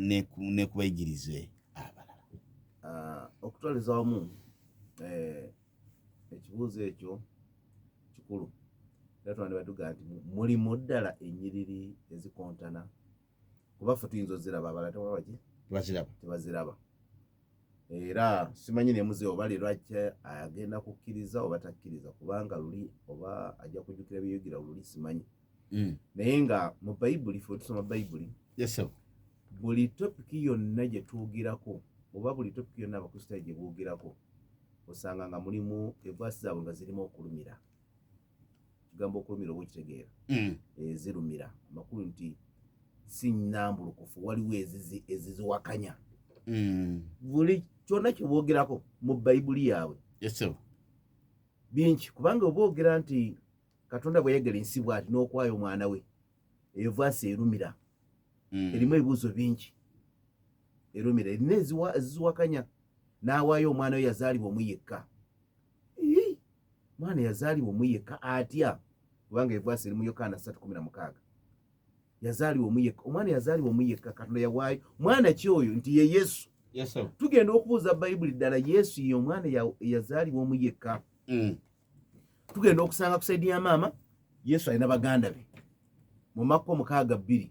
ne ku bayigirize abalala. Okutwaliza wamu, ekibuuzo ekyo kikulu, era twandibadde nti mulimu ddala ennyiriri ezikontana, kuba ffe tuyinza oziraba, abalala tebabaki. Tebaziraba. Tebaziraba. Era simanyi nemuze oba leero ajja agenda kukkiriza oba takkiriza, kubanga luli oba ajja kujjukira byeyogera luli, simanyi. Naye nga mu Bayibuli, ffe tusoma Bayibuli, buli topic yonna gye twogerako oba buli topic yonna Abakristaayo gye boogerako, osanga nga mulimu evaasi zaabwe nga zirimu okulumira. Kigambo okulumira oba okitegeera? Mm. Ezirumira, amakulu nti si nnambulukufu, waliwo eziziwakanya. Buli kyonna kye boogerako mu Bayibuli yaabwe, bingi, kubanga oba ogera nti Katonda bwe yayagala ensi bw'ati n'okwayo omwana we, eyo vaasi erumira. Erimu ebibuuzo bingi, erumira, erina eziziwakanya. N'awaayo omwana we yazaalibwa omu yekka. Ii, mwana yazaalibwa omu yekka atya? Kubanga evaasi eri mu Yokaana 3:16, yazaalibwa omu yekka, omwana yazaalibwa omu yekka. Katonda yawaayo mwana ki oyo nti ye Yesu? Tugenda okubuuza Bayibuli, ddala Yesu ye omwana eyazaalibwa omu yekka? Tugenda okusanga ku side ya maama, Yesu alina baganda be. Mu Makko 6:2,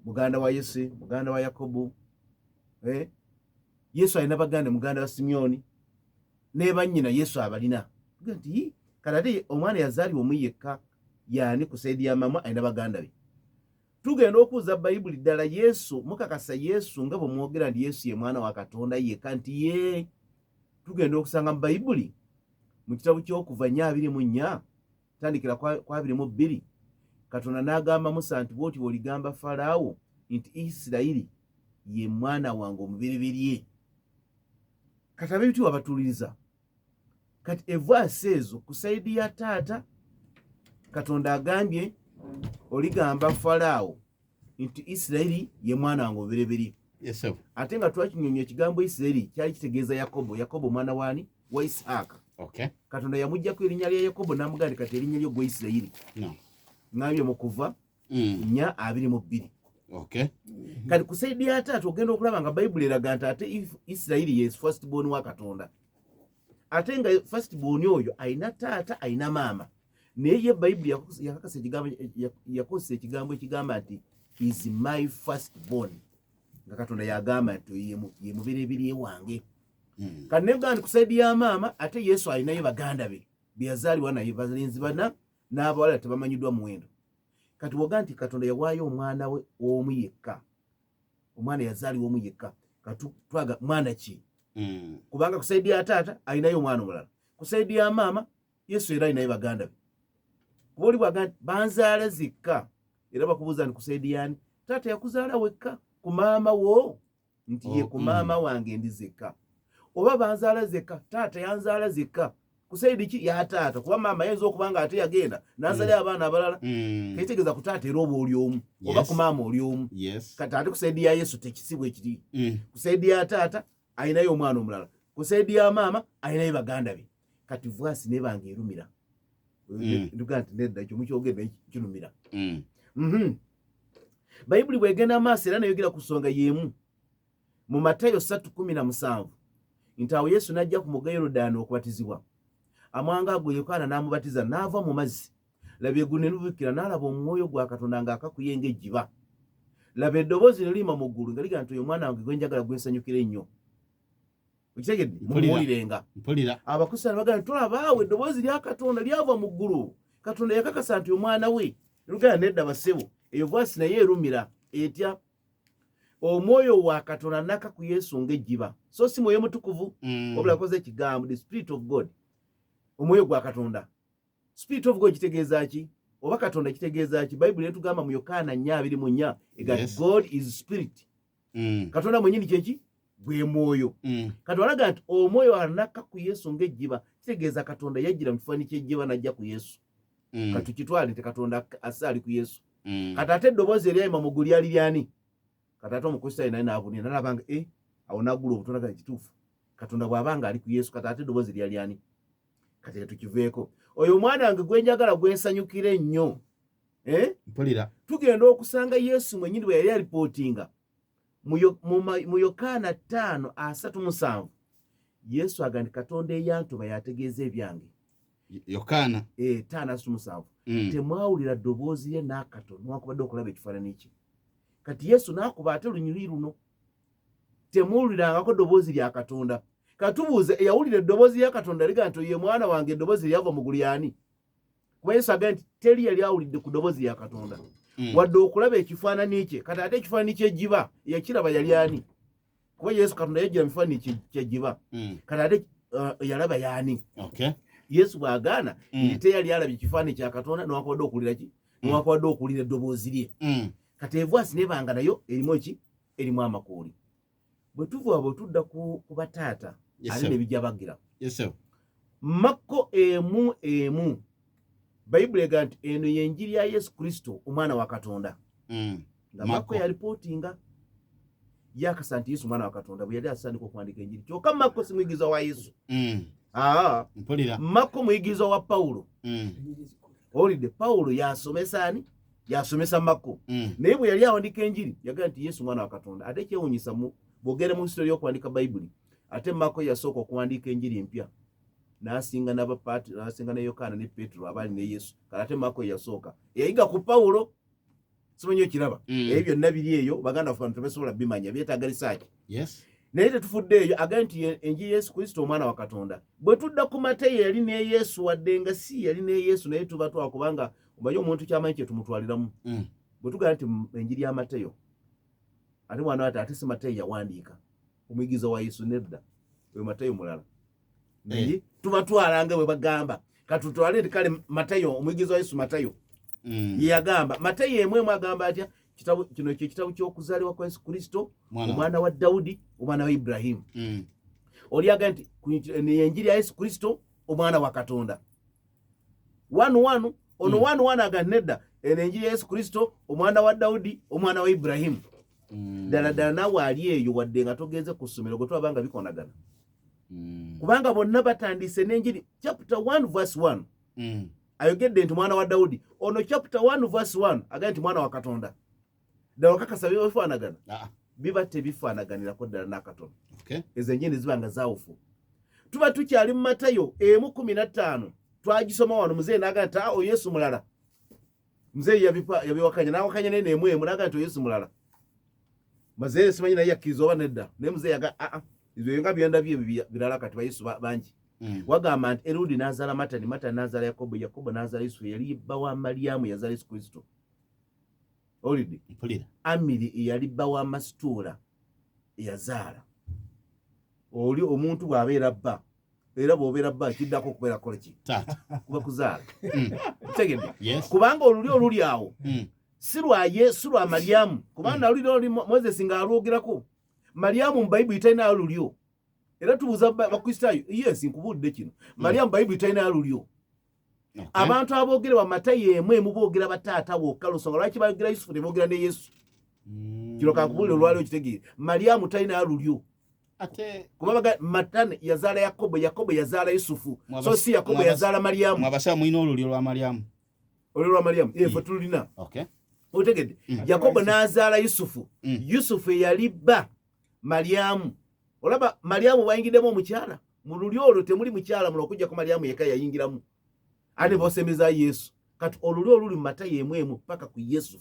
muganda wa Yesu, muganda wa Yakobo, eh? Yesu alina baganda, muganda wa Simyoni ne bannyina Yesu abalina. Tugenda nti, "Yii, kati ate omwana yazaalibwa omu yekka yaani?" Ku side ya maama alina baganda be. Tugenda okuuza Bayibuli, ddala Yesu mukakasa Yesu nga bwe mwogera nti Yesu ye mwana wa Katonda yekka nti ye? Tugenda okusanga mu Bayibuli, mu kitabo ky'Okuva 4:24, tandikira ku 22, Katonda n'agamba Musa nti, "Bw'oti bw'oligamba Falaawo nti Isirayiri ye mwana wange omubereberye." Kati ab'ebitiibwa batuuliriza, kati evaasi ezo ku side ya taata, Katonda agambye oligamba Falaawo nti Isirayiri ye mwana wange omubereberye. Ate nga twakinyonyo, ekigambo Isirayiri kyali kitegeeza Yakobo. Yakobo mwana waani? Wa Isaaka. Katonda yamugjako erinnya lya Yakobo n'amugamba nti, "Kati erinnya lyo gwe Isirayiri." Ŋŋambye mu Kuva 4:22. Kati ku side ya taata, ogenda okulaba nga Bayibuli eraga nti ate Isirayiri ye first born wa Katonda, ate nga first born oyo ayina taata, ayina maama, naye ye Bayibuli yakakasa ekigambo, yakozesa ekigambo ekigamba nti, "Is my first born," nga Katonda yagamba nti oyo ye mubereberye wange. Kati negamba nti ku side ya maama ate Yesu alinayo baganda be beyazaalibwa naye, balenzi bana n'abawala tebamanyiddwa muwendo. Kati woga nti Katonda yawaayo omwana we omu yekka, omwana yazaalibwa omu yekka, kati twaga mwana ki? Kubanga ku side ya taata alinayo omwana omulala, ku side ya maama Yesu era alinayo baganda be. Kuba oli bwaga nti banzaala zikka, era bakubuuza nti ku side yani? Taata yakuzaala wekka? Ku maama wo? Nti ye ku maama wange ndi zekka. Oba banzaala zekka, taata yanzaala zekka, ku side ki ya taata? Kuba maama ayinza okuba nga ate yagenda n'azalya abaana abalala. Kitegeeza ku taata era oba oli omu, oba ku maama oli omu. Kati ate ku side ya Yesu tekisibwa ekiri. Ku side ya taata alinayo omwana omulala, ku side ya maama alinayo baganda be. Kati vwasi nebanga erumira. Nduga nti nedda, ekyo mukyogedde kirumira. Bayibuli bwegenda maaso era neyogera ku nsonga y'emu mu Matayo 3:17 nti, "Awo Yesu n'ajja ku mugga Yorudaani okubatizibwa. Amwanga ago Yokaana n'amubatiza. N'ava mu mazzi, laba, eggulu ne libukkira, n'alaba omwoyo gwa Katonda ng'akakuye ng'ejjiba. Laba, eddoboozi ne liyima mu ggulu nga ligamba nti, 'Oyo mwana wange gwe njagala, gwe nsanyukira ennyo.'" Okitegedde? Mumuwulirenga. Mpulira. Abakristaayo bagamba nti, "Tolabaawo eddoboozi lya Katonda lyava mu ggulu, Katonda yakakasa nti omwana we." Luganda nedda basebo, eyo vaasi naye erumira etya? Omwoyo wa Katonda naka ku Yesu ng'ejjiba, so si Mwoyo Mutukuvu, wabula akoze ekigambo the Spirit of God, omwoyo gwa Katonda. Spirit of God kitegeeza ki? Oba Katonda kitegeeza ki? Bayibuli etugamba mu Yokaana 4:24 ega God is spirit. Katonda mwenyini kyeki? Gwe mwoyo. Kati walaga nti omwoyo anakka ku Yesu ng'ejjiba, kitegeeza Katonda yajjira mu kifaananyi ky'ejjiba n'ajja ku Yesu. Katukitwale nti Katonda assa ali ku Yesu. Kati ate eddoboozi eryayima mu ggulu lyali lyani? Kati ate Omukristaayo naye n'abunira nalaba nga awo n'aggula obutonda kati kituufu, Katonda bw'aba nga ali ku Yesu, kati ate eddoboozi lyali ani? Kati tukiveeko. "Oyo omwana wange gwe njagala, gwe nsanyukira ennyo," eh? Mpulira. Tugenda okusanga Yesu mwenyini bwe yali alipootinga. Mu Yokaana 5:37 Yesu agamba nti Katonda eyantuma yategeeza ebyange. Yokaana 5:37. Temwawulira ddoboozi lye n'akatono newankubadde okulaba ekifaananyi kye. Kati Yesu n'akuba ate lunyiriri luno, temuwulirangako ddoboozi lya Katonda. Katubuuze, eyawulira eddoboozi lya Katonda liga nti ye mwana wange, eddoboozi lyava mu ggulu y'ani? Kuba Yesu agamba nti teri yali awulidde ku ddoboozi lya Katonda wadde okulaba ekifaananyi kye. Kati ate ekifaananyi ky'ejjiba yakiraba yali ani? Kuba Yesu Katonda yajjira mu kifaananyi ky'ejjiba. Kati ate yalaba y'ani? Yesu bw'agaana nti teyali alabye ekifaananyi kya Katonda newankubadde okuwulira ki? Newankubadde okuwulira eddoboozi lye. Kati evaasi nebanga nayo erimu ki? Erimu amakuuli. Bwe tuva bwe tudda ku bataata ate ne bijja bagira. Makko 1:1 Bayibuli egamba nti eno y'enjiri ya Yesu Kristo omwana wa Katonda. Nga Makko yalipootinga yakasa nti Yesu mwana wa Katonda bwe yali asandika okuwandiika enjiri. Kyokka Makko si muyigiriza wa Yesu. Makko muyigiriza wa Pawulo. Owulidde, Pawulo yasomesa ani? Yasomesa Makko. Naye bwe yali awandiika enjiri yagamba nti Yesu mwana wa Katonda. Ate kyewuunyisa bw'ogenda mu history y'okuwandiika Bayibuli, ate Makko yasooka okuwandiika enjiri empya n'asinga n'asinga ne Yokaana ne Petero abaali ne Yesu. Kale ate Makko yasooka yayiga ku Pawulo. Simanyi okiraba. Ebyo byonna biri eyo baganda baffe tebasobola bimanya, byetaaga research. Naye tetufudde eyo, agamba nti enjiri Yesu Kristo omwana wa Katonda. Bwe tudda ku Mateyo yali ne Yesu, wadde nga si yali ne Yesu, naye tuba twa kubanga omanyi omuntu ky'amanyi kye tumutwaliramu. Bwe tugamba nti enjiri ya Mateyo, ate mwana ate si Mateyo yawandiika omuyigiriza wa Yesu, nedda, oyo Mateyo mulala. Naye tubatwala nga bwe bagamba. Katutwale nti kale Mateyo omuyigiriza wa Yesu Mateyo ye yagamba. Mateyo 1:1 agamba atya? Kino kye kitabo ky'okuzaalibwa kwa Yesu Kristo omwana wa Dawudi omwana wa Ibrahimu. Oli agamba nti enjiri ya Yesu Kristo omwana wa Katonda. 1:1 ono 1:1 agamba nedda, eno enjiri ya Yesu Kristo omwana wa Dawudi omwana wa Ibrahimu. Ddala ddala naawe ali eyo wadde nga togenze ku ssomero gwe twabanga bikonagana. Kubanga bonna batandise n'enjiri chapter 1 verse 1. Ayogedde nti mwana wa Dawudi. Ono chapter 1 verse 1 agamba nti mwana wa Katonda. Ddala okakasa biba bifaanagana? Biba tebifaanaganirako ddala n'akatono. Ezo enjiri ziba nga zaawufu. Tuba tukyali mu Matayo 1:15 twagisoma wano, muzeeyi n'agamba nti oyo Yesu mulala. Muzeeyi yabiwakanya n'awakanya naye n'emu n'agamba nti oyo Yesu mulala. Muzeeyi simanyi naye yakkiriza oba nedda, naye muzeeyi agamba ebyo nga byendabye birala kati ba Yesu bangi. Wagamba nti Erudi n'azaala Matani, Matani n'azaala Yakobo, Yakobo n'azaala Yusufu, yali bba wa Mariyamu yazaala Yesu Kristo. Owulidde? Amiri eyali bba wa Masituula eyazaala. Oli omuntu bw'abeera bba, era bw'obeera bba kiddako okubeera kukola ki? Kuba kuzaala. Otegedde? Kubanga olulyo oluli awo si lwa Yesu, lwa Mariyamu. Kubanga olulyo oli Moses ng'alwogerako. Mariyamu mu Bayibuli talina lulyo. Era tubuuza Bakristaayo, yes, nkubuulidde kino. Mariyamu Bayibuli talina lulyo. Abantu aboogerebwa Matayo 1:1 boogera bataata bokka, lusonga lwaki bayogera Yusufu ne boogera ne Yesu. Kino kankubuulire olwali okitegeere. Mariyamu talina lulyo. Kuba Matani yazaala Yakobo, Yakobo yazaala Yusufu. So si Yakobo yazaala Mariyamu. Mwabasaba mulina olulyo lwa Mariyamu. Olulyo lwa Mariyamu, ffe tululina. Otegedde? Yakobo n'azaala Yusufu. Yusufu eyali bba Mariyamu. Olaba Mariyamu bw'ayingiddemu omukyala, mu lulyo olwo temuli mukyala mulala okuggyako Mariyamu yekka yayingiramu. Ate bosembeza Yesu. Kati olulyo oluli mu Matayo 1:1 paka ku Yesu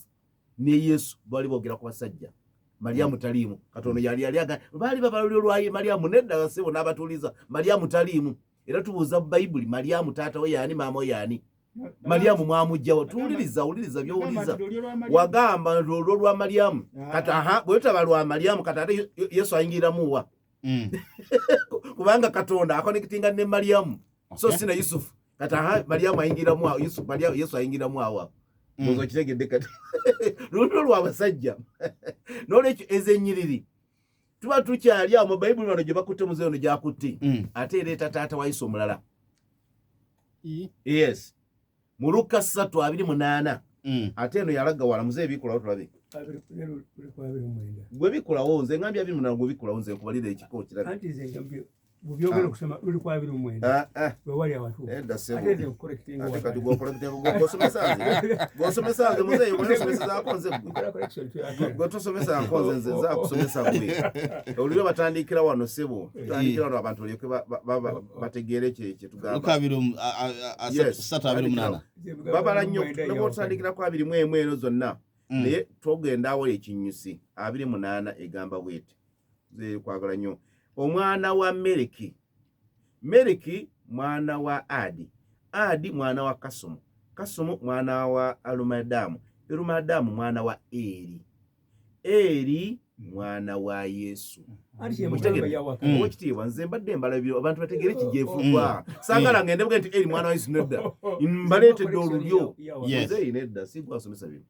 ne Yesu baali boogera ku basajja. Mariyamu taliimu. Kati ono yali aga baali baba lulyo lwa Mariyamu, nedda basebo n'abatuuliza Mariyamu taliimu. Era tubuuza Bayibuli, Mariyamu taata we yaani, maama we yaani? Mariyamu mwamuggyawo. Tuwuliriza, wuliriza by'owuliriza. Wagamba nti olwo lwa Mariyamu. Kati aha, bwe lutaba lwa Mariyamu, kati ate Yesu ayingiramu wa? Kubanga Katonda akonekitinga ne Mariyamu. So si na Yusufu. Kati aha, Mariyamu ayingiramu awo, Yusufu, Mariyamu, Yesu ayingiramu awo. Ndowooza okitegedde kati. Lulyo lwa basajja. N'olwekyo ezo ennyiriri tuba tukyali awo mu Bayibuli wano gye bakutte, muzeeyi ono gy'akutte. Ate ereeta taata wa Yesu omulala. Yes. Mu Luka 3:28. Ate eno yalaga wala muzeeyi bikulawo tulabe. Gwe bikulawo nze ngambye 28 gwe bikulawo nze nkubalira ekiko kirabe. Anti nze ngambye Byogera okusoma luli ku 29 wewali awatuufu. Ate nze nkucorrectinga. Ate kati gwocorrectinga, gwosomesa nze, gwosomesa nze muzeeyi, gweosomesezaako nze, gwe tosomesa nko nze, nze nza kusomesa gwe. Olulyo batandikira wano, ssebo, tutandikira wano abantu balyoke bategeere kye tugamba. Luka 3:28. Babala nnyo ne bwotandikira ku 21 eno zonna, naye togenda awo ekinyusi 28 egamba bweti. Nze kwagala nnyo. Omwana wa Meriki, Meriki mwana wa Adi, Adi mwana wa Kasumu, Kasumu mwana wa Alumadamu, Alumadamu mwana wa Eri, Eri mwana wa Yesu. Owekitiibwa, nze mbadde mbala biro abantu bategeere kijefuva. Saagala ngende buge nti Eri mwana wa Yesu, nedda, mbaleetedde olulyo. Muzeeyi, nedda, si gwasomesa bino.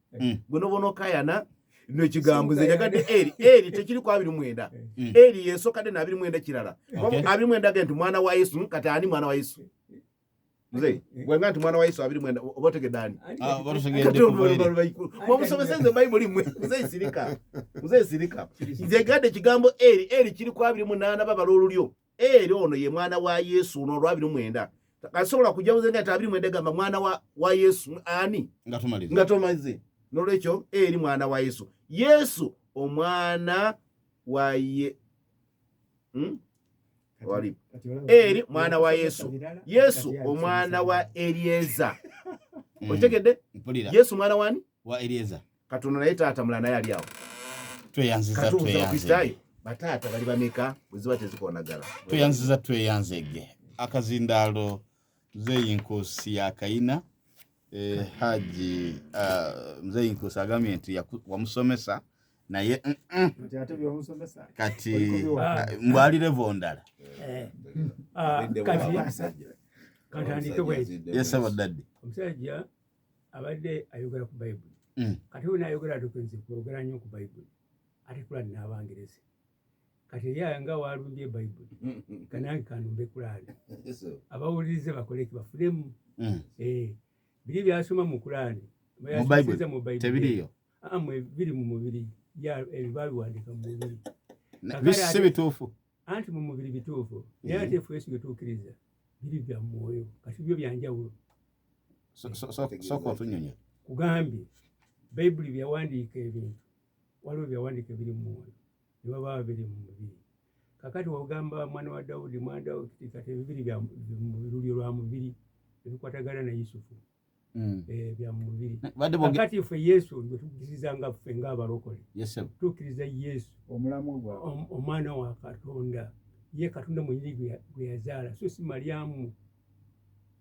Gwe nobona okayana nekigambo nze njagadde Eri. Eri tekiri ku 29. Eri yesokadde na 29 kirala. 29 ge nti mwana wa Yesu. Kati ani mwana wa Yesu, muzeeyi? Gwenga nti mwana wa Yesu 29, oba otegedde ani? Ah, oba otegedde kuva eri. Mwamusomesa nze Bayibuli mwe. Muzeeyi, sirika, muzeeyi, sirika. Nze gadde ekigambo Eri. Eri kiri ku 28, babala olulyo. Eri ono ye mwana wa Yesu ono olwa 29. Asobola kujja buze nga 29 gamba mwana wa Yesu ani? Nga tumaliza. Nga tomaze. Nolwekyo Eri mwana wa Yesu, Yesu omwana wa ye, Wali. Eri mwana wa Yesu, Yesu omwana wa Eryeza. Okitegedde? Mpulira. Yesu mwana wani? Wa Elieza. Katono, naye taata mulala naye ali awo. Tweyanziza. Katuuza. Tweyanzege. Abakristaayo bataata bali bameka bwe ziba tezikonagala? Tweyanziza, tweyanzege. Akazindaalo Muzeeyi Nkuusi yakayina. Haji, Muzeeyi Nkuusi agambye nti wamusomesa naye Nti ate byomusomesa kati Oliko biwaka. mbwali level ndala. Kati katandike bweti. Yesaba daddy. Omusajja abadde ayogera ku Bayibuli. Kati we nayogera atuke nze kwogera nnyo ku Bayibuli, ate Kulani n'Abangereza. Kati ye nga walumbye Bayibuli, kanange kanumbe Kulaani, abawulirize bakoleki bafunemu. Biri byasoma mu Kulaani. Mu Bayibuli, Mu Bayibuli tebiriyo. Ah, mwe biri mu mubiri, ebyo babiwandiika mu mubiri. Si bituufu. Anti mu mubiri bituufu, naye ate ffe Yesu getuukiriza biri bya mwoyo, kati byo byanjawulo. Sooka otunnyonnyola. Kugambye Bayibuli byawandiika ebintu, waliwo byawandiika ebiri mu mwoyo ne bababa biri mu mubiri. Kakati wogamba mwana wa Dawudi, mwana wa Dawudi, kati ebyo biri bya mu lulyo lwa mubiri ebikwatagana ne Yusufu. Bya mu mubiri. Badde Kakati ffe Yesu gwe tukkiriza nga ffe ng'abalokole, Yes, sir. tukkiriza Yesu Omulamu gwabwe. Omwana wa Katonda, ye Katonda mwenyini gwe yazaala, so si Malyamu.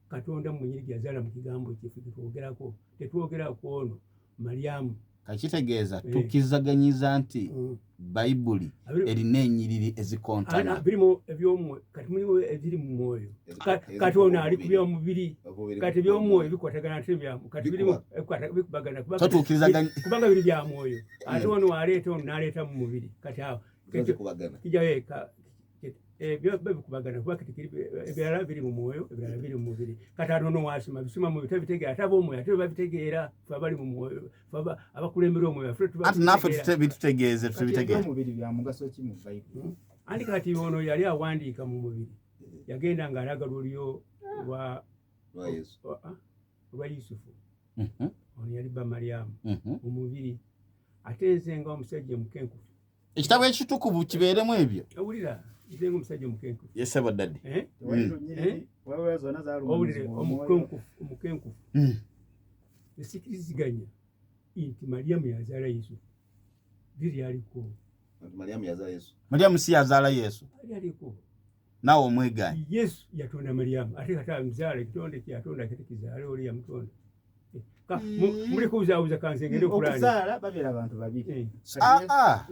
Katonda mwenyini gwe yazaala mu kigambo kyeffe tetwogerako, tetwogera ku ono Malyamu. Kakitegeeza tukkizaganyiza nti Bayibuli erina enyiriri ezikontana. Birimu ebyomwoyo, kati mulimu ebiri mu mwoyo. Kati ono ali ku byomubiri, kati ebyomwoyo bikwatagana ate kati birimu bikubagana kubanga biri bya mwoyo, ate ono aleeta ono n'aleeta mu mubiri, kati awo kijayo ebyo bikubagana, kuba kati ebirala biri mu mwoyo, ebirala biri mu mubiri. Kati ate ono wasoma bisoma mu bitabitegeera, ate ab'omwoyo ate babitegeera. Ffe abali mu mwoyo, ffe abakulembera omwoyo, ffe tuba Ati naffe tubitegeera. Bitutegeeze, Kati tubitegeere. ebyomubiri bya mugaso ki mu Bayibuli? Anti kati ono yali awandiika mu mubiri, yagenda ng'alaga lulyo lwa Yusufu. Ono yali ba Mariamu mu mubiri, ate nze nga omusajja omukenkufu. Ekitabo ekitukuvu kibeeremu ebyo. Owulira, nze nga omusajja omukenkufu. Yesebo daddy. Eh? Tewali Mm. lunyiriri, wabula zonna Owulire, zaalumizibwa omwoyo. omukenkufu, nsikiriziganya nti Mariamu yazaala Yusufu, liri aliko. Mariamu si yazaala Yesu? Lyaliko. Naawe omwegaanyi. Yesu yatonda Mariamu, ate kati amuzaala, ekitonde kyeyatonda kati kizaale oli yamutonda. Muli kubuzaabuza, kansengere Okulaani. Okuzaala babeera abantu babiri. Ah, ah.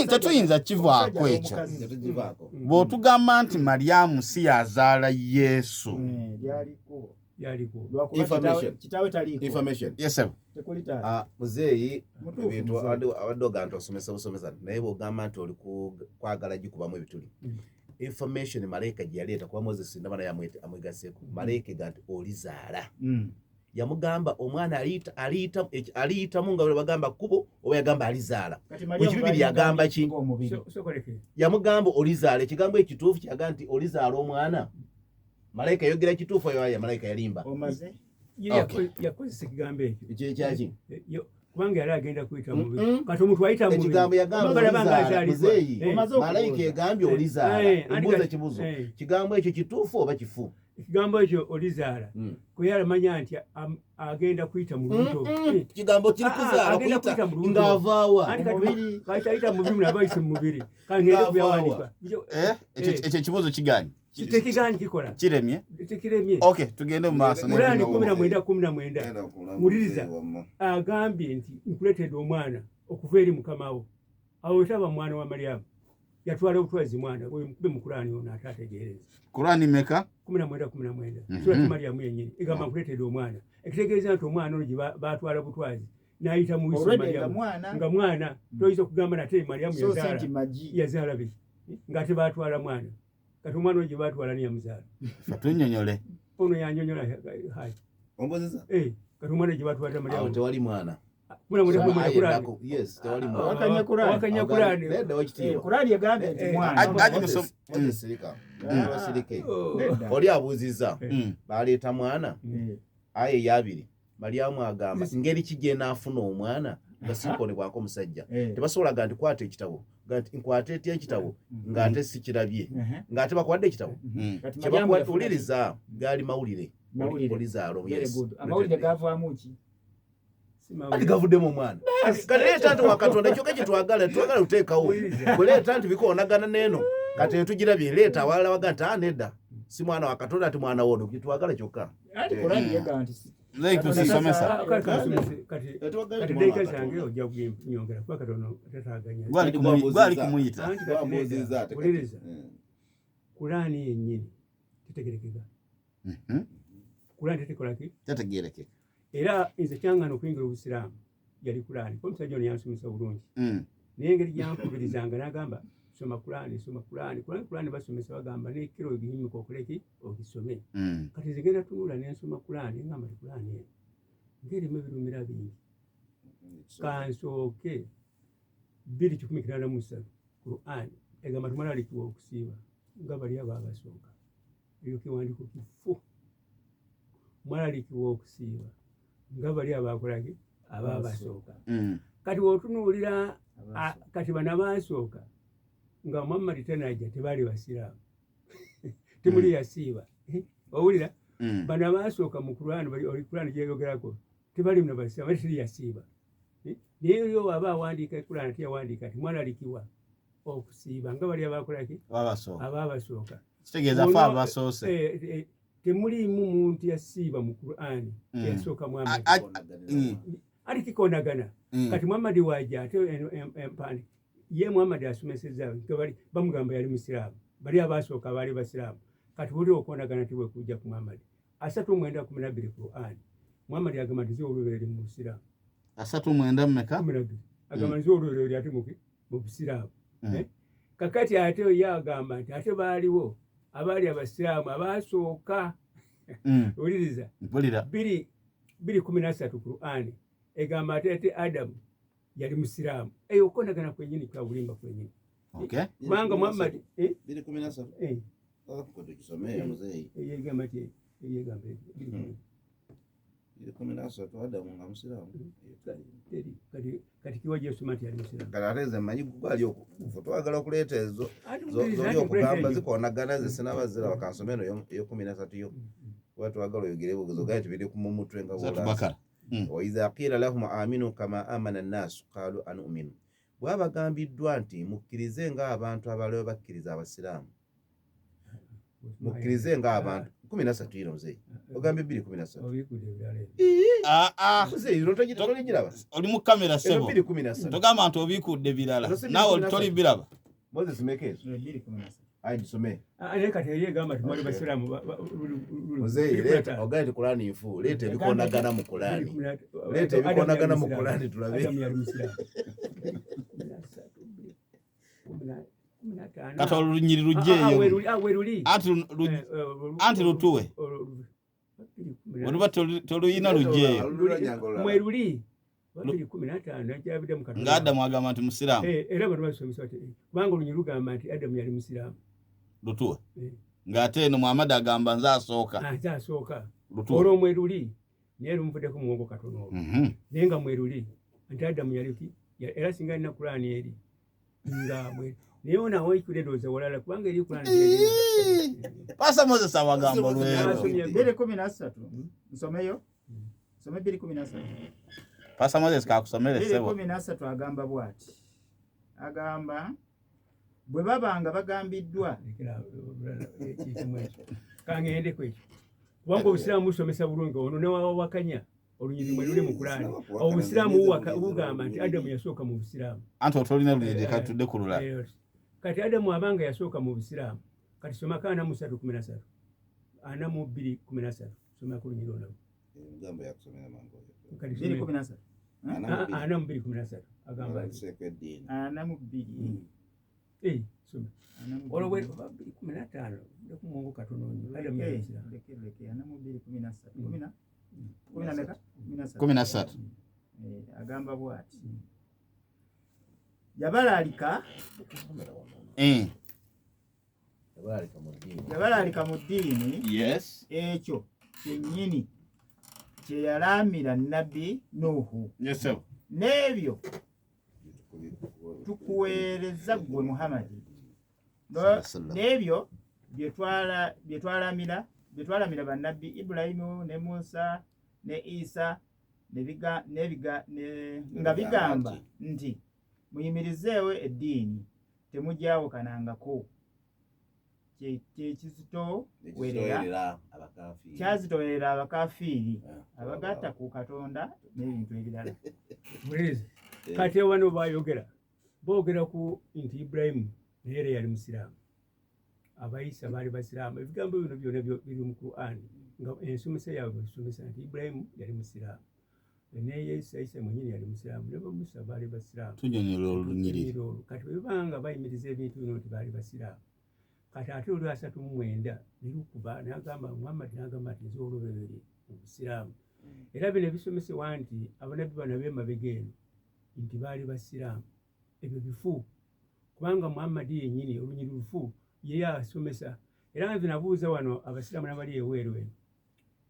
Tetuyinza kivaako Omusajja ekyo. n'omukazi. Bw'otugamba nti Mariamu si yazaala Yesu. Lyaliko. Lyaliko. Lwakuba Information. kitaawe taliiko. Information. Yesebo. Tekuli taata. Ah, muzeeyi, Mutuufu, ebintu muzeeyi. abadde ogamba nti osomesa busomesa, naye bwogamba nti oli kwagala gikubamu ebituli. Information malayika gye yaleeta, kuba Moses ndaba naye amwegaseeko, malayika ega nti olizaala. Yamugamba omwana aliyitamu nga bagamba kkubo, oba yagamba alizaala? Ekibibiri yagamba ki? Yamugamba olizaala. Ekigambo ekituufu kyaga nti olizaala omwana. Malayika yayogera kituufu, oyo malayika yalimba. Yakozesa ekigambo ekyo. Ekyaki? Kubanga yali agenda kuyita mubiri. Kati omuntu ayita mubiri. Ekigambo yagamba olizaala. Muzeeyi, malayika egambye olizaala. Embuuza ekibuuzo. Kigambo ekyo kituufu oba kifu? Ekigambo ekyo olizaala. Kwe yalamanya nti agenda kuyita mu lubuto. Kigambo kiri kuzaala kuyita ng'avaawa. Kati ayita mu mubiri naba ayise mu mubiri. Kati ngende kuyawandiika. Ekyo ekibuuzo kigaanyi. Tekigaanyi kikola. Kiremye? Tekiremye. Okay, tugende mu maaso. Kulaani 19:19. Wuliriza. Agambye nti nkuleetedde omwana okuva eri mukama wo. Awo otaba mwana wa Mariyamu. Yatwala obutwazi mwana oyo mukube mu Kulaani ono ate ategeereza. Kulaani meka? 19:19. Surati Mariyamu yennyini egamba nkuleetedde omwana. Ekitegeeza nti omwana ono gye baatwala butwazi n'ayita mu wiisi Mariyamu. Nga mwana toyinza okugamba nate Mariyamu yazaala. Yazaala biki? Ng'ate baatwala mwana. Kati omwana oyo gye baatwala ni yamuzaala. Tunnyonnyole. Ono yannyonnyola hayi. Ombuuzizza? Kati omwana gye baatwala Mariyamu. Awo tewali mwana. Yes, tewali mwana. Wakanya Kulaani. Kulaani egambye nti mwana. Oli abuuzizza baleeta mwana aya eyabiri Mariyamu agamba ngeri ki gye naafuna omwana nga sinkonebwako musajja. Tebasobola ga nti kwata ekitabo, ga nti nkwate etya ekitabo ng'ate sikirabye, ng'ate bakuwadde ekitabo. Kyebakuwuliriza gaali mawulire. Olizaala. Amawulire gavaamu ki? Ati gavuddemu omwana. Kati leeta nti wa Katonda kyokka kye twagala, twagala kuteekawo. Bwe leeta nti bikoonagana n'eno, kati tugirabye, leeta awalala waga nti nedda, si mwana wa Katonda ati mwana wono, kye twagala kyokka. Kati ddeeka zange ojja kunyongera kuba Katonda tataaganya. Gwali kumuyita. Wuliriza. Kulaani yennyini tetegerekeka. Kulaani tetekola ki? Tetegerekeka. Era nze kyangana okuyingira obusiraamu yali Kulaani. Omusajja ono yansomesa bulungi. Naye engeri gyankubirizanga n'agamba soma Kulaani, soma Kulaani. Kulaani basomesa bagamba n'ekiro ogiyimuka okoleki ogisome. Kati nze ngenda tunula ne nsoma Kulaani ngamba nti Kulaani eno ng'erimu ebirumira bingi. Kansooke 2:83 Kulaani egamba tumalaalikiwa okusiiba nga bali abo abasooka. Eyo kiwandiiko kifu. Mwalalikiwa okusiiba nga bali abakolaki ababasooka. Kati wotunuulira kati bano baasooka nga Muhammad tanajja tebaali basiraamu. Temuli yasiiba. Owulira? Bano abaasooka mu Kulaani, Kulaani gyeyogerako tebali na basiraamu, teri yasiiba. Naye oyo aba awandiika Kulaani teyawandiika nti mwalalikiwa okusiiba nga bali abakolaki ababasooka. Kitegeeza fe abasoose. Temuliimu muntu yasiiba mu Kulaani eyasooka Muhammad. Ali kikoonagana. Kati Muhammad wajja ate empandi ye Muhammad asomesezza nga bamugamba yali musiraamu, bali abasooka baali basiraamu. Kati buli okoonagana tibwe kujja ku Muhammad. 39:12 Kulaani. Muhammad agamba nti olubeere mu busiraamu. 39 mmeka? 12. Agamba nti olubeere ate mu busiraamu. Kakati ate ye agamba nti ate baaliwo abaali abasiraamu abasooka. Wuliriza. 2:13 Kulaani egamba ate Adamu yali musiraamu. Eyo okonagana kwennyini kwa bulimba kwennyini. Kubanga Muhammad 2:13. Egamba nti egamba 2:13 Adamu nga musiraamu. Kati kiwa Yesu nti yali musiraamu. Kati ate nze mmanyi gwali okufa twagala okuleeta ezo zoli okugamba zikoonagana ze sinaba ziraba kansome eno ey'okuminesatu yo. Kuba twagala oyogere bugezo ogaye nti biri mu mutwe nga bw'olanze. Wa idha qila lahum aminu kama amana nnaasu qaalu anu'minu. Bw'abagambiddwa nti mukkirize ng'abantu abalala bakkiriza abasiraamu. Mukkirize ng'abantu 13 ino muzeeyi. Ogambye 2:13. Muzeeyi toligiraba. Oli mu kamera ssebo. 2:13. Togamba nti obiikudde birala. Naawe tolibiraba. Moses meka ezo. 2:13. Ayi gisome. Naye kati eri egamba nti mwali basiraamu. Muzeeyi leeta ogaye nti Kulaani nfu. Leeta ebikoonagana mu Kulaani. Leeta ebikoonagana mu Kulaani tulabe. Adamu yali musiraamu. Kati olunyiri lujjeeyo. Weruli. Anti lutuwe. Oluba toluyina lujjeeyo. Mweruli 2015 ajabidde mu Katonda. Nga Adamu agamba nti musiraamu. Era abantu basomesa bati kubanga olunyiriri lugamba nti Adamu yali musiraamu. Lutuwe. Ng'ate eno Muhammad agamba nze asooka. Nze asooka. Lutuwe. Olwo mweruli naye lumuvuddeko muwongo katono olwo. Naye nga mweruli nti Adamu yali ki? Era singa alina Kulaani eri nga mwe naye ono aweekula endowooza walala kubanga eri Kulaani. Pastor Moses awagamba olwero. 2:13 nsomeyo. Nsome 2:13. Pastor Moses kakusomere ssebo. 2:13 agamba bw'ati. Agamba bwe babanga bagambiddwa kangende ku ekyo kubanga obusiraamu busomesa bulungi ono newawakanya olunyiriri mwe luli mu Kulaani. Obusiraamu bugamba nti Adamu yasooka mu busiraamu. Anti otolina lunyiriri katudde ku lulala. Kati Adamu abanga yasooka mu busiraamu kati somako 43:13 42:13 somako olunyiriri olwo. Ebigambo yakusomera mangu. 2:13 42:13 agamba 42. Soma. Olwo bwe 15 ndekumuwongo katono nnyo. Adamu yali musiraamu. Leke 42:13. 13. Agamba bw'ati. Yabalaalika yabalaalika mu ddiini. Yes. Ekyo kyennyini kye yalaamira Nabbi Nuuhu. Yes, sir. N'ebyo tukuweereza ggwe Muhammad. N'ebyo bye twalamira bannabbi Ibulayimu ne Musa ne Isa nga bigamba nti muyimirizeewo eddiini temujawukanangako. Kyazitowerera abakafiiri abagatta ku Katonda n'ebintu ebirala. Kati wano bayogera boogera ku nti Ibulayimu naye era yali musiraamu, abayisa baali basiraamu. Ebigambo bino byonna biri mu Kuraani nga ensomesa yaabwe esomesa nti Ibulayimu yali musiraamu ne Yesu Isa mwennyini yali musiraamu ne Musa baali basiraamu. Tunyonyola olunyiriri olwo. Kati bwe banga bayimiriza ebintu bino nti baali basiraamu, kati ate olwa 39 ne lukuba n'agamba Muhammad n'agamba nti nze olubereberye mu busiraamu. Era bino ebisomesebwa nti abanabbi bano ab'emabega eno nti baali basiraamu ebyo bifu, kubanga Muhammad yennyini olunyiriri lufu ye asomesa. Era nze nabuuza wano abasiraamu n'abali ebweru eno,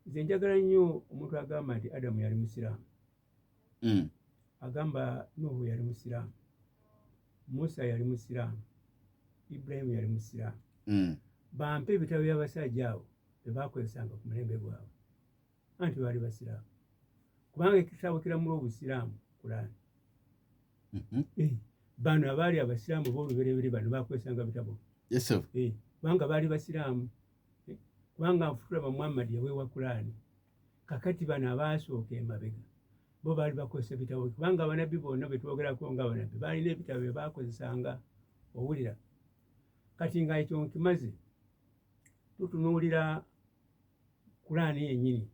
nze njagala nnyo omuntu agamba nti Adamu yali musiraamu, agamba Nuhu yali musiraamu, Musa yali musiraamu, Ibulayimu yali musiraamu. Bampe ebitabo by'abasajja abo bye baakozesanga ku mulembe gwabwe, anti baali basiraamu, kubanga ekitabo kiramula obusiraamu Kulaani. Bano abaali abasiraamu b'olubereberye bano baakozesanga bitabo. Yes, sir. Kubanga baali basiraamu, kubanga nfutulaba Muhammad yaweebwa Kulaani. Kakati bano abaasooka emabega bo baali bakozesa bitabo, kubanga abanabbi bonna be twogerako nga abanabbi baalina ebitabo bye baakozesanga. Owulira? Kati nga ekyo nkimaze, tutunuulira Kulaani yennyini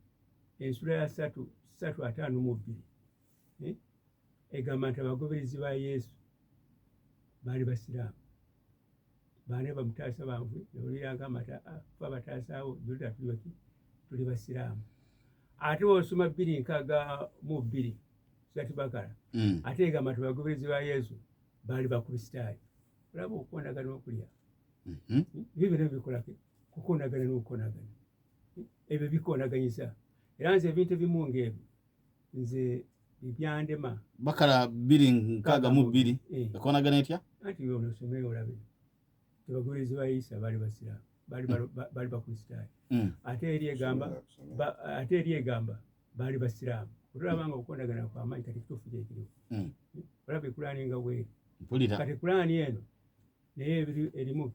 ensula ya 3:352 egamba nti abagoberezi ba Yesu baali basiraamu. Baana bamutaasa banvu oli agamba nti ffe abataasaawo Juda tuli baki tuli basiraamu. Ate bw'osoma 2:62 Surati Bakara ate egamba nti abagoberezi ba Yesu baali bakristaayo. Olaba okukonagana okulya ebyo byonna bikolako kukonagana n'okukonagana, ebyo bikonaganyisa. Era nze ebintu ebimu ng'ebyo nze ebyandema. Bakara 2:62 ekonagana etya? Anti onosomeyo olabe abagoberezi ba Isa baali basiraamu, baali bakristaayo. Ate eri egamba baali basiraamu. Otulaba nga okukonagana kw'amaanyi. Kati kituufu kyekiriwo. Olaba Kulaani nga bweri. Kati Kulaani eno naye erimu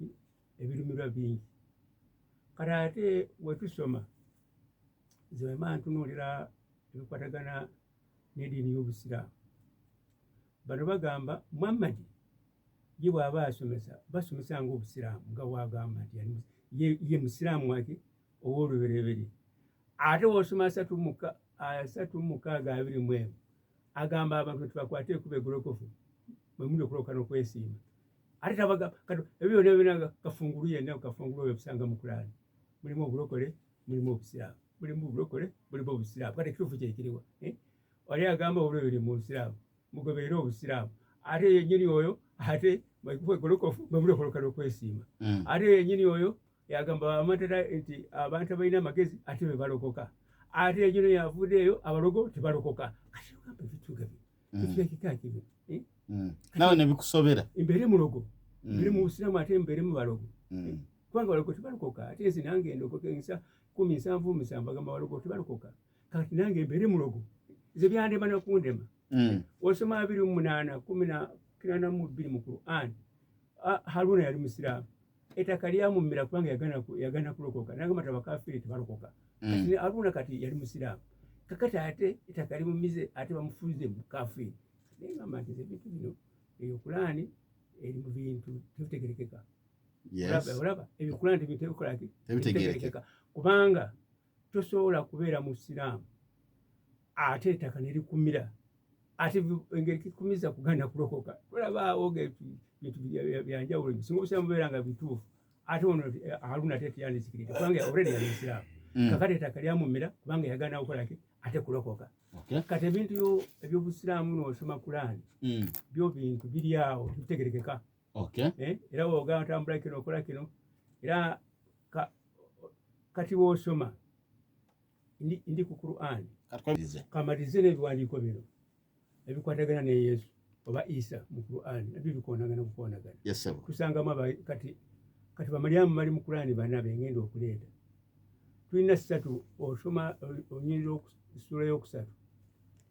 ebirumirwa bingi. Kati ate wetusoma nze wema ntunuulira ebikwatagana n'eddiini y'obusiraamu. Bano bagamba Muhammad ye bw'aba asomesa basomesa ng'obusiraamu nga bw'agamba nti ye musiraamu wake ow'olubereberye. Ate w'osoma 36:21 agamba abantu nti bakwate ekkubo eggolokofu mwe muli okulokoka n'okwesiima. Ate kati ebyo byonna byonna kafungulu yenna kafungulu oyo obusanga mu Kulaani mulimu obulokole, mulimu obusiraamu. Mulimu obulokole, mulimu obusiraamu. Kati ekituufu kyekiriwa? Eh? Wali agamba obulwe buli mu busiraamu, mugoberere obusiraamu. Ate yennyini oyo ate golokofu bwemulokoloka okwesiima. Ate yennyini oyo yagamba amatera nti abantu abalina amagezi ate be balokoka. Ate yennyini yavuddeeyo abalogo tebalokoka. Kati ogamba ebintu nga bino ekika kibi. Eh? Nawe nebikusobera. Mbeere mulogo, mbeere mu busiraamu ate mbeere mu balogo. Kubanga balogo tebalokoka. Ate nze nange ndokoka ensa 17 agamba balogo tebalokoka. Kati nange mbeere mulogo, nze byandema nakundema. Osoma 28 82 mu Qur'an, Haruna yali musiraamu, ettaka lyamumira kubanga yagana kulokoka, nagamba tabakafiri tebalokoka. Kati Haruna kati yali musiraamu, kakati ate ettaka limumize ate bamufuze mukafiri. Naye ngamba nti ebintu bino, eyo Kulaani eri mu bintu tebitegerekeka. Olaba ebyo Kulaani tebikola ki? Tebitegerekeka, kubanga tosobola kubeera musiraamu ate ettaka ne likumira, ate engeri kikumiza kuganda kulokoka. Olabaawo bintu byanjawulo, singa obusiraamu bubeera nga bituufu, ate ono Haruna ate teyandizikiridde kubanga already yali musiraamu. Kakati ettaka lyamumira kubanga yagaana kukola ki? Ate kulokoka. Kati ebintu ebyobusiraamu n'osoma Kulaani, byo bintu biri awo tebitegerekeka. Era bw'ogamba tambula kino okola kino, era kati bw'osoma ndi ku Qur'an kamalize n'ebiwandiiko bino ebikwatagana ne Yesu oba Isa mu Qur'an, nabyo bikoonagana bukoonagana. Tusangamu kati Bamalyamu bali mu Qur'an bana bengenda okuleeta. Tulina 3, osoma onyirira essuula yokusatu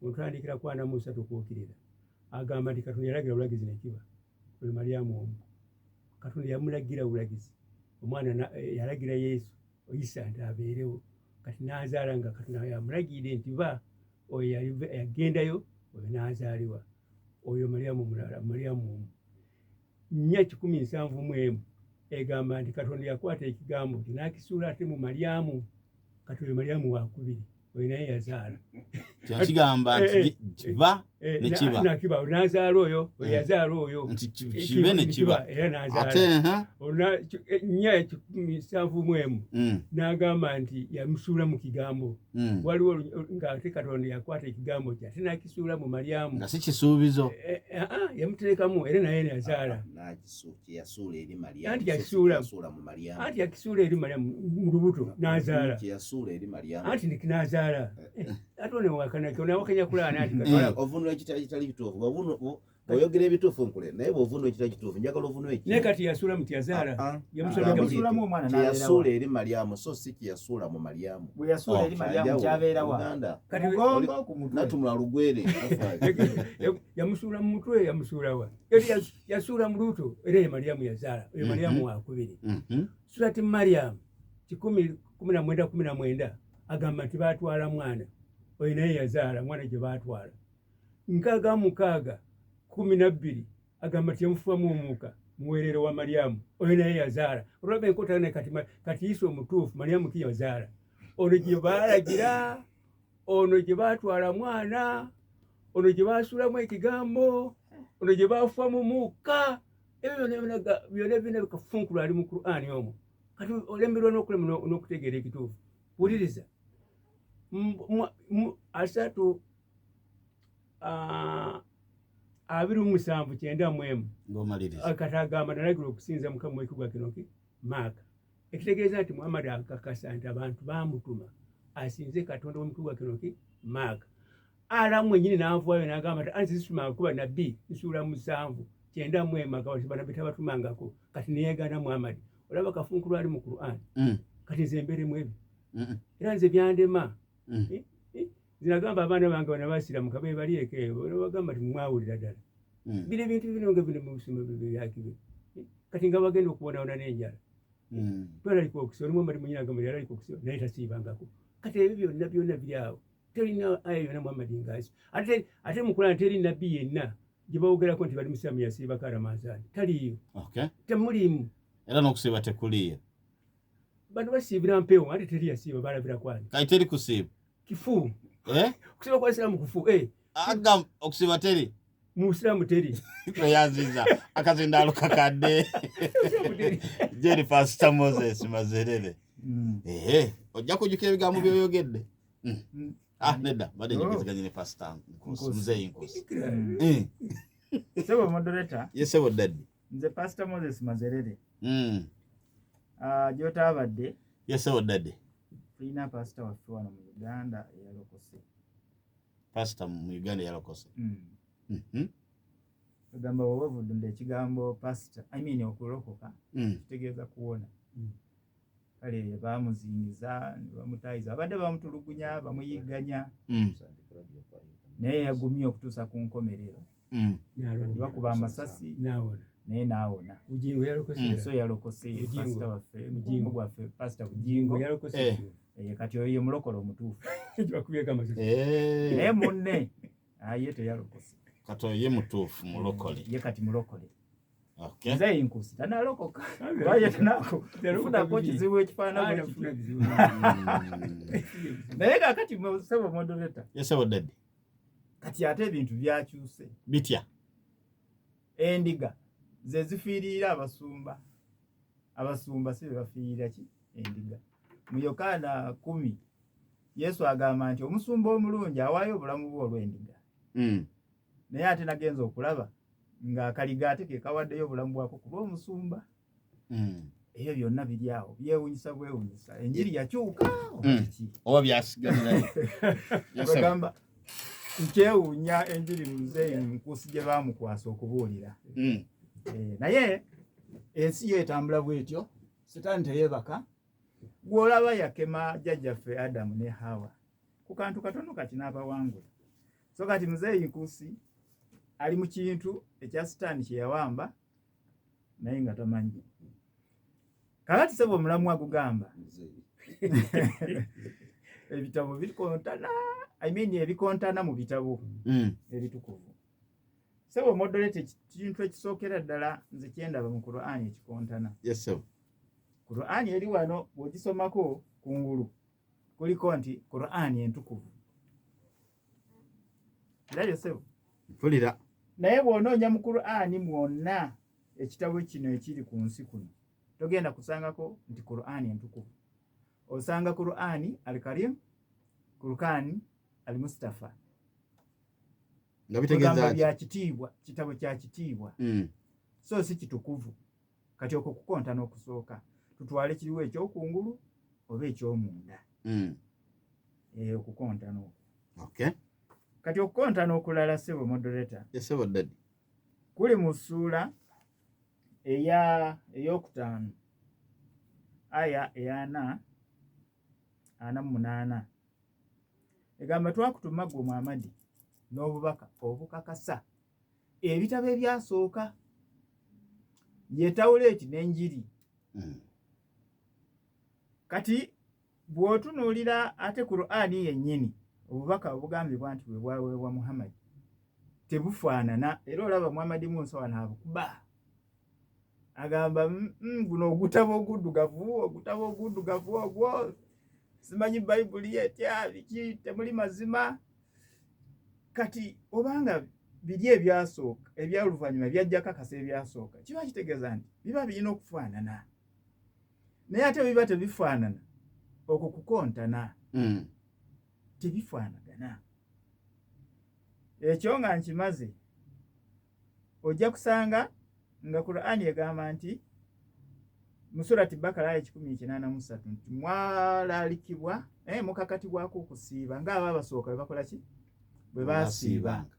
otandikira ku 43 kwokirira, agamba nti Katonda yalagira bulagizi nekiba. Oyo Malyamu omu Katonda yamulagira bulagizi, omwana yalagira Yesu Isa nti abeerewo, kati n'azaala nga Katonda yamulagiridde nti ba oyo yagendayo, oyo n'azaalibwa. Oyo Malyamu mulala, Malyamu omu. 471 egamba nti Katonda yakwata ekigambo kye n'akisuula ate mu Malyamu. Kati oyo Malyamu wakubiri, oyo naye yazaala. Kyakigamba nti kiba ne kiba. Nakiba, n'azaala oyo, oyo yazaala oyo. Nti kibe ne kiba. Era n'azaala. 471 n'agamba nti yamusuula mu kigambo. Waliwo ng'ate Katonda yakwata ekigambo kye ate n'akisuula mu Malyamu. Nga si kisuubizo. Yamuterekamu era naye yazaala. Anti yakisuula eri Malyamu mu lubuto n'azaala. Anti n'azaala. Ate ono wakana Kulaani anti ovunula ekitali kituufu. Oyogera ebituufu nkule, naye bw'ovunula ekitali kituufu njagala ovunule eki. Naye kati yasuula muti yazaala. Yamusuulamu omwana n'abeerawa. Yasuula eri Malyamu, so si kye yasuula mu Malyamu. Bwe yasuula eri Malyamu kyabeerawa. Mugongo ku mutwe. Natumula lugwere. Yamusuula mu mutwe, yamusuula wa? Eri yasuula mu lubuto, era ye Malyamu yazaala. Oyo Malyamu wakubiri. Surati Mariam 119 19 agamba nti baatwala mwana. Oyo naye yazaala mwana gye baatwala. 66 12 agamba nti yamufuwamu omuuka muweerero wa Malyamu. Oyo naye yazaala. Olwaba enkota kati Isa omutuufu Malyamu ki yazaala. Ono gye baalagira, ono gye baatwala mwana, ono gye baasuulamu ekigambo, ono gye baafuwamu muka. Ebyo byonna byonna bikafunkulwa ali mu Qur'ani omwo. Kati olemerwa n'okulema n'okutegeera ekituufu. Wuliriza. 3 27 91 kati agamba nalagira okusinza Mukama w'ekigwa kino ki Maaka. Ekitegeeza nti Muhammad akakasa nti abantu baamutuma asinze Katonda w'omu kino ki Maaka. Ala mwennyini n'avaayo n'agamba nti anti sisumanga kuba nabbi nsuula 7 91 agamba nti bannabbi tabatumangako. Kati neyeegaana Muhammad. Olaba kafunkulu ali mu Qur'an. Kati nze mbeeremu ebyo. Era nze byandema. Nze nagamba abaana bange bano abasiramuka be bali eka eyo, bagamba nti mwawulira ddala. Bino ebintu bino nga bino mu busoma byakibe. Kati nga bagenda okubonaabona n'enjala. Twalalika okusiba, Muhammad mwennyini agamba yalalika okusiba naye tasiibangako. Kati ebyo byonna byonna biri awo. Terina aya yonna Muhammad ng'asi. Ate mu Qur'an teri nabbi yenna gye boogerako nti bali musiraamu yasiibako Ramadhan. Taliiyo. Temuliimu. Era n'okusiiba tekuliiyo. Bano basiibira mpewo, ate teri yasiiba, balabira kwani. Kati teri kusiiba. Kifu. Okusiiba kwa Isiraamu kufu. Agamba okusiiba teri. Mu Busiraamu teri. Tweyanziza akazindaalo kakadde. Jerry Pastor Moses Mazerere. Ee, ojja kujjukira ebigambo by'oyogedde. Ah, nedda, mbadde njogezeganye ne Pasita Nkusi, Muzeeyi Nkusi. Sebo moderator. Ye sebo daddy. Nze Pastor Moses Mazerere. Gy'otaabadde. Ye sebo daddy. Tulina pasita waffe wano mu Uganda eyalokose. Pasita mu Uganda eyalokose. Ogamba bw'oba ovuddunda ekigambo pasita, I mean okulokoka, kitegeeza kuwona. Kale baamuzingiza ne bamutaayiza, abadde bamutulugunya, bamuyigganya, naye yagumye okutuusa ku nkomerero. Bakuba amasasi naye n'awona. Bugingo yalokose. So yalokose pasita waffe, Bugingo gwaffe, Pasita Bugingo. Yalokose. Kati oyo ye mulokole omutuufu. Bakubyeko amasasi. Naye munne ye teyalokose. Kati oyo ye mutuufu mulokole. Ye kati mulokole. Nze Nkusi tanalokoka. Lwaki tanakufunako kizibu ekifaanana kityo. Naye kaakati sebo moderator. Ye sebo daddy. Kati ate ebintu byakyuse. Bitya? Endiga ze zifiirira abasumba. Abasumba si be bafiirira ki? Endiga. Mu Yokaana 10 Yesu agamba nti omusumba omulungi awaayo obulamu bwe olw'endiga. Naye ate nagenza okulaba ng'akaliga ate ke kawaddeyo obulamu bwako ku lw'omusumba. Ebyo byonna biri awo byewunyisa bwewunyisa. Enjiri yakyuka oba kiki? Oba byasigalirayo. Bagamba nkyewuunya enjiri Muzeeyi Nkusi gye baamukwasa okubuulira. Naye ensi yo etambula bw'etyo, Sitaani teyeebaka. Gw'olaba yakema jjajjaffe Adamu ne Hawa ku kantu katono kati n'abawangula. So kati Muzeeyi Nkusi ali mu kintu ekya Sitaani kye yawamba naye nga tamanyi. Kakati sebo omulamu agugamba ebitabo bikontana, I mean ebikontana mu bitabo ebitukuvu. Sebo moderator, ekintu ekisookera ddala nze kyendaba mu Qur'an ekikontana. Yes sir. Qur'an eri wano bw'ogisomako kungulu kuliko nti Qur'an entukuvu. Ndabye sebo. Mpulira. Naye bw'onoonya mu Qur'an mwonna ekitabo kino ekiri ku nsi kuno togenda kusangako nti Qur'an entukuvu. Osanga Qur'an Al-Karim, Qur'an Al-Mustafa. Nga bitegeeza bya kitiibwa, kitabo kya kitiibwa. So si kitukuvu. Kati okwo kukontana okusooka tutwale kiriwo ekyokungulu oba ekyomunda. Okukontana okwo. Okay. Kati okukontana okulala sebo moderator. Yes sebo daddy. Kuli mu ssuula ey'okutaano aya ey'ana 48 egamba twakutuma ggwe Muhammad n'obubaka obukakasa ebitabo ebyasooka ye Tawuleeti n'Enjiri. Kati bw'otunuulira ate Qur'ani yennyini obubaka obugambibwa nti bwe bwaweebwa Muhammad tebufaanana, era olaba Muhammad Musa wano abukuba agamba guno ogutabo oguddugavu ogwo simanyi Bayibuli etya biki temuli mazima. Kati obanga biri ebyasooka ebyoluvannyuma byajja kakasa ebyasooka kiba kitegeeza nti biba birina okufaanana, naye ate biba tebifaanana okwo kukontana. Tebifaanagana. Ekyo nga nkimaze ojja kusanga nga Qur'ani egamba nti mu Surati Bakara aya 183 nti mwalaalikibwa mukakatibwako okusiiba ng'abo abasooka bwe bakola ki? Bwe baasiibanga.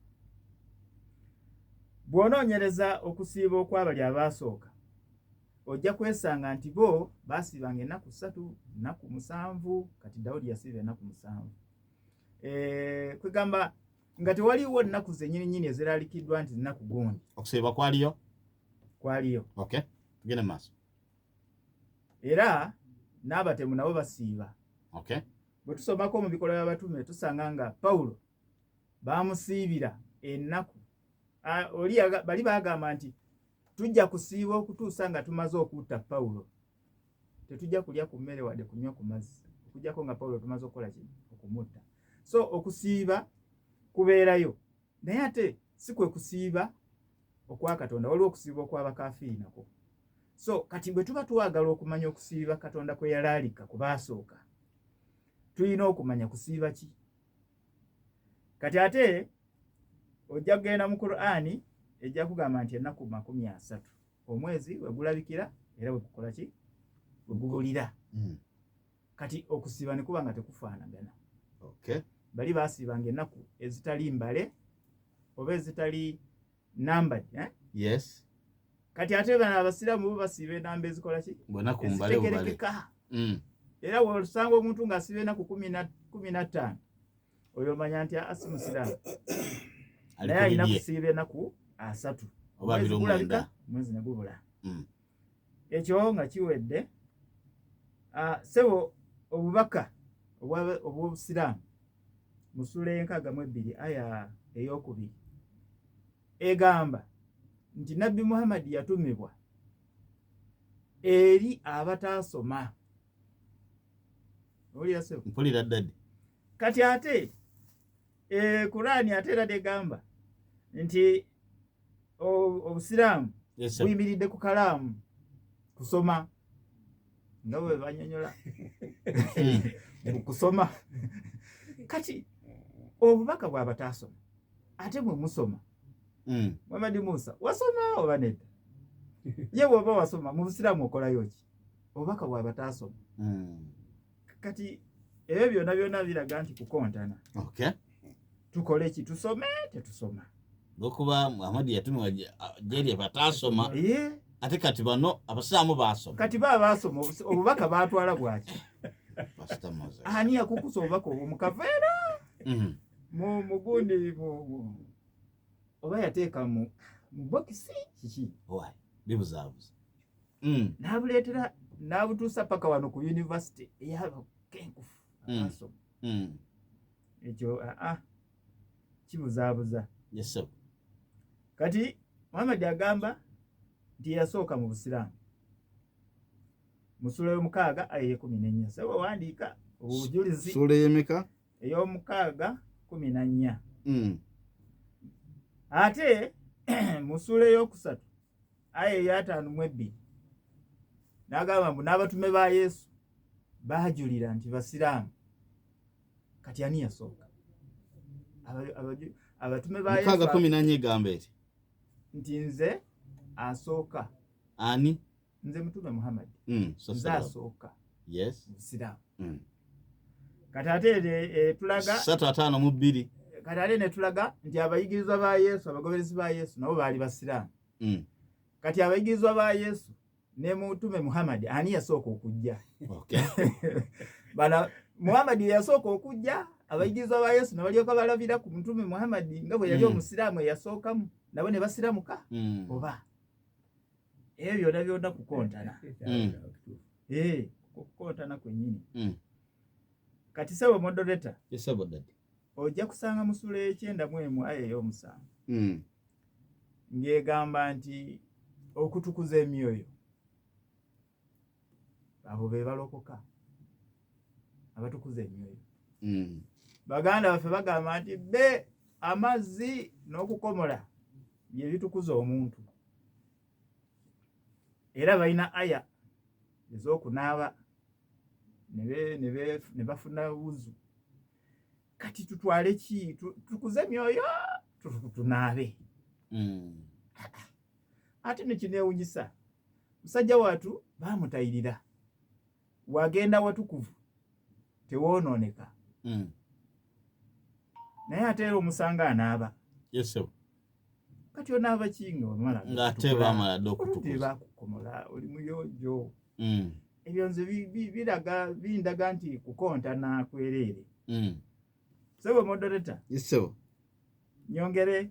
Bw'onoonyereza okusiiba okwabali abaasooka ojja kwesanga nti bo baasiibanga ennaku 3, ennaku 7. Kati Dawudi yasiiba ennaku 7. Kwegamba nga tewaliwo nnaku zennyini nnyini eziraalikiddwa nti nnaku gundi. Okusiiba kwaliyo? Kwaliyo. Okay, tugende mu maaso. Era n'abatemu nabo basiiba. Okay. Bwe tusomako mu bikolwa by'abatume tusanga nga Pawulo bamusiibira ennaku. Oli bali bagamba nti tujja kusiiba okutuusa nga tumaze okutta Pawulo. Tetujja kulya ku mmere wadde kunywa ku mazzi okujjako nga Pawulo tumaze okukola ki? Okumutta. So okusiiba kubeerayo, naye ate si kwe kusiiba okwa Katonda. Waliwo okusiiba okw'abakafiiri nako. So kati bwe tuba twagala okumanya okusiiba Katonda kwe yalaalika ku baasooka, tulina okumanya kusiiba ki. Kati ate ojja kugenda mu Qur'ani ejja kugamba nti ennaku 30 omwezi we gulabikira era we gukola ki, we gubulira. Kati okusiiba ne kuba nga tekufaanagana. Okay. Bali baasiibanga ennaku ezitali mbale oba ezitali numbered, eh? Yes. Kati ate bano abasiraamu bo basiiba enamba ezikola ki? Ezitegerekeka. Era bw'osanga omuntu ng'asiiba ennaku 15 oyo omanya nti asi musiraamu, naye alina kusiiba ennaku 30 omwezi gulabika omwezi ne gubula. Ekyo nga kiwedde, ssebo obubaka obw'obusiraamu mu ssuula 62 aya 2 egamba nti Nabbi Muhammad yatumibwa eri abataasoma. Owulira ssebo? Mpulira ddadi. Kati ate Kuraani ate era negamba nti obusiraamu buyimiridde ku kalaamu kusoma, nga bwe banyonyola mu kusoma. Kati obubaka bw'abataasoma ate mwe musoma. Muhammad Musa wasoma oba nedda? Ye bw'oba wasoma mu busiraamu okolayo ki? Obubaka bw'abataasoma. Kati ebyo byonna byonna biraga nti kukontana. Okay. Tukole ki? Tusome tetusoma? Lwokuba Muhammad yatumibwa gyeri bataasoma, ate kati bano abasiraamu baasoma. Kati baba baasoma, obubaka baatwala bwaki? Ani yakukusa obubaka obwo mu kaveera? Mu mugundi oba yateeka mu bokisi kiki? Bibuzaabuza. N'abuleetera n'abutuusa paka wano ku yunivasite ey'abakenkufu abaasoma. Ekyo kibuzaabuza. Yes. Kati Muhammad agamba nti yasooka mu busiraamu mu ssuula 6 aya 14. Sebo wandiika obujulizi. Ssuula ey'emeka? 6 14. Ate mu ssuula 3 aya 52 n'agamba mbu n'abatume ba Yesu baajulira nti basiraamu. Kati ani yasooka? Abatume ba Yesu 6:14 egamba eti nti nze asooka. Ani? Nze Mutume Muhammad. Nze asooka. Yes. Musiraamu. Kati ate tulaga 352. Kati ate ne tulaga nti abayigirizwa ba Yesu, abagoberezi ba Yesu nabo baali basiraamu. Kati abayigirizwa ba Yesu ne Mutume Muhammad ani yasooka okujja? Okay. Bana Muhammad yasooka okujja, abayigirizwa ba Yesu ne balyoka balabira ku Mutume Muhammad nga bwe yali omusiraamu eyasookamu, nabo ne basiramuka. Oba ebyo byonna byonna kukontana. Kukontana kwennyini. Kati ssebo moderator, ojja kusanga mu ssuula 91 aya 7 ng'egamba nti okutukuza emyoyo abo be balokoka, abatukuza emyoyo. Baganda baffe bagamba nti be amazzi n'okukomola bye bitukuza omuntu, era balina aya ez'okunaaba ne bafuna wuzu. Kati tutwale ki? Tukuze emyoyo tunaabe. Ate nekineewunyisa, musajja watu baamutayirira, wagenda watukuvu tewoonooneka. Naye ate era omusanga anaaba. Yes. Kati onaaba ki nga wamala? Nga ate baamala dda okutukuza. Bakukomola, oli muyonjo. Ebyo nze biraga bindaga nti kukontana kwereere. Ssebo moderator. Yes, ssebo. Nyongere.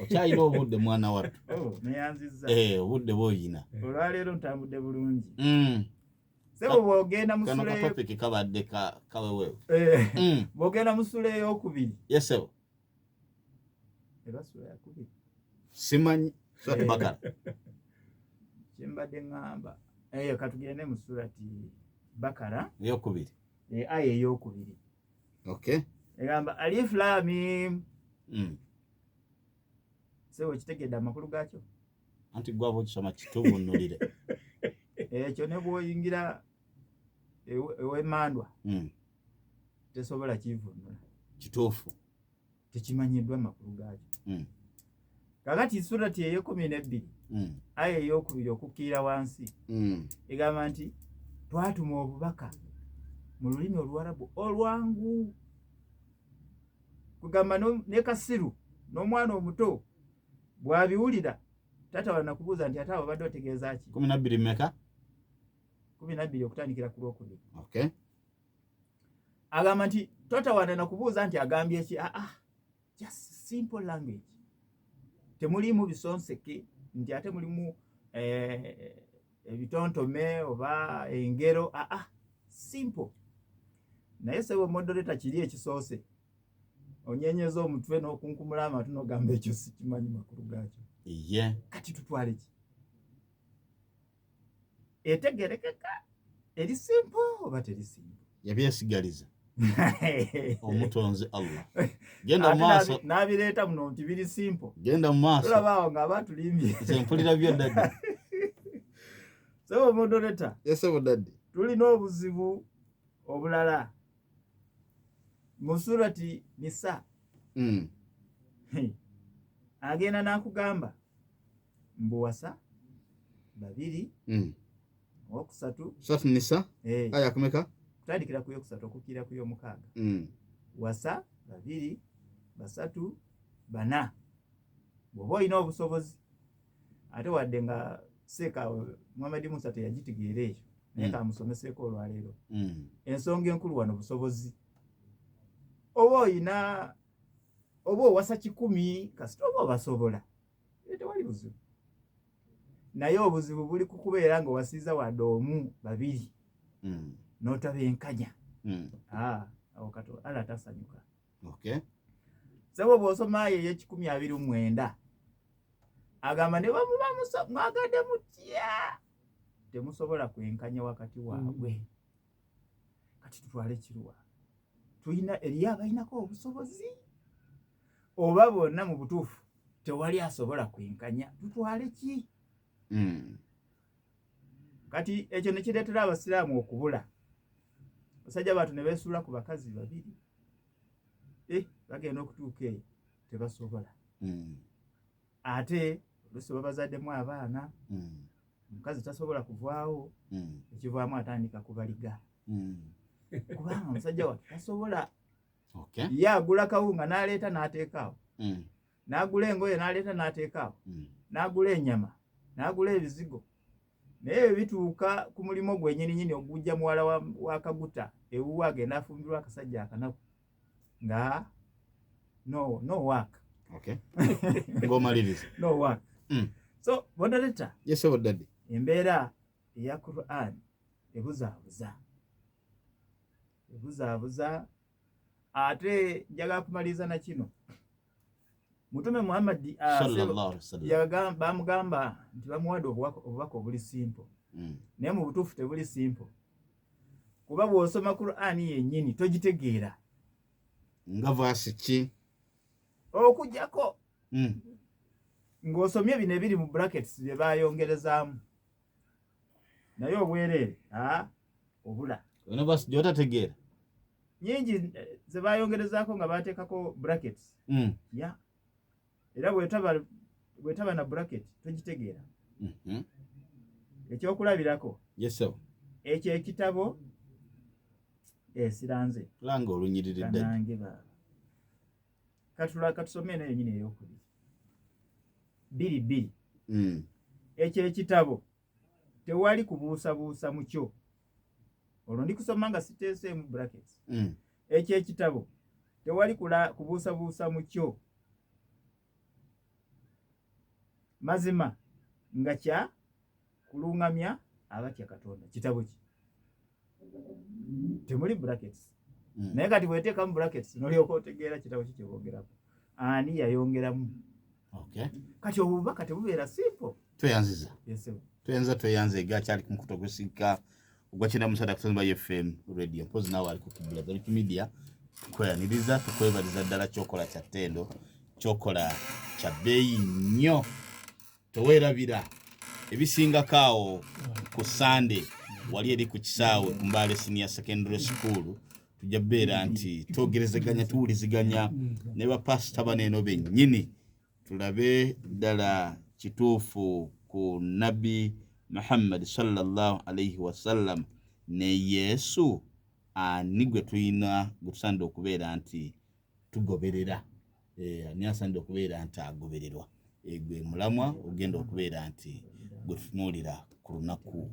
Okyalina obudde mwana wattu. Neyanzizza. Obudde bw'oyina. Olwaleero ntambudde bulungi. Ssebo bw'ogenda mu ssuula kano katopiki kabadde kaweweewu. Bw'ogenda mu ssuula 2. Yes, ssebo. Eba ssuula ya 2. Simanyi. Suratu Bakara. Kyembadde ŋŋamba. Katugende mu surati Bakara. 2. Aya 2. Okay. Egamba alif lam mim. Ssebo kitegedde amakulu gaakyo? Anti gw'aba okisoma kituvvuunulire. Ekyo ne bw'oyingira ew'emmandwa tesobola kivvuunula. Kituufu. Tekimanyiddwa makulu gaakyo. Kakati surati ey'e12 aya ey'okubiri okukkirira wansi egamba nti twatuma obubaka mu lulimi Oluwarabu olwangu, kugamba ne kasiru n'omwana omuto bw'abiwulira taata wanakubuuza nti ate abo badde otegeeza ki? 12 mmeka? 12 okutandikira ku lwokubiri. Okay. Agamba nti totawaana nakubuuza nti agambye ki? Just simple language, temulimu bisonseke nti ate mulimu ebitontome oba engero. Simple. Naye sebo moderator, kiri ekisoose onyenyeza omutwe n'okunkumula amatu n'ogamba ekyo sikimanyi makulu gaakyo. Kati tutwale ki? Etegerekeka, eri simple oba teri simple? Yabyesigaliza omutonzi Allah. Genda mu maaso. N'abireeta muno nti biri simple. Genda mu maaso. Tulaba awo nga batulimbye. Nze mpulira byo daddy. Sebo moderator. Yes, sebo daddy. Tulina obuzibu obulala mu surati Nisa. Agenda n'akugamba mbuwasa 2 owokusatu. Surati Nisa aya kumeka? Kutandikira ku yokusatu okukkirira ku y'omukaaga. Wasa 2 3 4 bw'oba olina obusobozi. Ate wadde nga seeka Muhammad Musa teyagitegeera ekyo, naye kamusomeseeko olwaleero. Ensonga enkulu wano busobozi. Oba oyina oba owasa 100 kasita oba obasobola, tewali buzibu. Naye obuzibu buli ku kubeera nga owasiiza wadde 1 2 n'otabenkanya. Awo kato Allah tasanyuka. Okay. Sebo bw'osoma ayo ey'ekikumi abiri mu mwenda agamba ne bamuba mwagadde mutya temusobola kwenkanya wakati waabwe. Kati tutwale kiruwa? Tulina eriyo abalinako obusobozi oba bonna mu butuufu tewali asobola kwenkanya, tutwale ki? Kati ekyo ne kireetera abasiraamu okubula. Basajja bantu ne beesuula ku bakazi 2. Bagenda okutuuka eyo tebasobola. Ate oluusi babazaddemu abaana, omukazi tasobola kuvaawo, ekivaamu atandika kubaliga. Kubanga omusajja wattu tasobola. Ye agula kawunga n'aleeta n'ateekaawo, n'agula engoye n'aleeta n'ateekaawo, n'agula ennyama, n'agula ebizigo. Naye bituuka ku mulimu gwennyininyini ogujja muwala wa Kaguta ewuwe agenda afumbirwa akasajja akanaku nga no work. Okay. Ng'omaliriza. No work. So moderator. Yes, sir, daddy. Embeera eya Quran ebuzaabuza. Ebuzaabuza. Ate njagala kumaliriza na kino. Mutume Muhammad bamugamba nti bamuwadde obubaka obuli simple. Naye mu butuufu tebuli simple. Kuba bw'osoma Quran yennyini togitegeera. Nga verse ki? Okuggyako ng'osomye bino ebiri mu brackets bye baayongerezaamu. Naye obwereere obula. Olina verse gy'otategeera? Nyingi ze baayongerezaako nga baateekako brackets. Ya. Era bwetaba na bracket togitegeera. Ekyokulabirako. Yes, sir. Ekyo ekitabo esiranze. Langa olunyiriri ddala. Nange baba. Katusome eno yennyini ey'okubiri. 2:2. Ekyo ekitabo tewali kubuusabuusa mu kyo. Olwo ndi kusoma nga siteeseemu brackets. Ekyo ekitabo tewali kubuusabuusa mu kyo. Mazima nga kya kulungamya abatya Katonda. Kitabo ki? Temuli brackets. Naye kati bw'oteekamu brackets n'olyoka otegeera kitabo ki kye boogerako. Ani yayongeramu? Okay. Kati obubaka tebubeera simple. Tweyanziza. Yes, Tweyanza tweyanze gakyali ku mukutu ogusika ogwa 93 FM radio. Mpozi naawe ali ku Kibula Zalik Media. Tukweyaniriza, tukwebaliza ddala kyokola kya ttendo, kyokola kya bbeeyi nnyo. Teweerabira ebisingako awo. Ku Sande wali eri ku kisaawe ku Mbale Senior Secondary School, tujja beera nti twogerezeganya, tuwuliziganya ne bapasita bano eno bennyini, tulabe ddala kituufu ku Nabbi Muhammad sallallahu alaihi wasallam ne Yesu, ani gwe tulina gwe tusaanidde okubeera nti tugoberera, ani asaanidde okubeera nti agobererwa. Gwe mulamwa ogenda okubeera nti gwe tutunuulira ku lunaku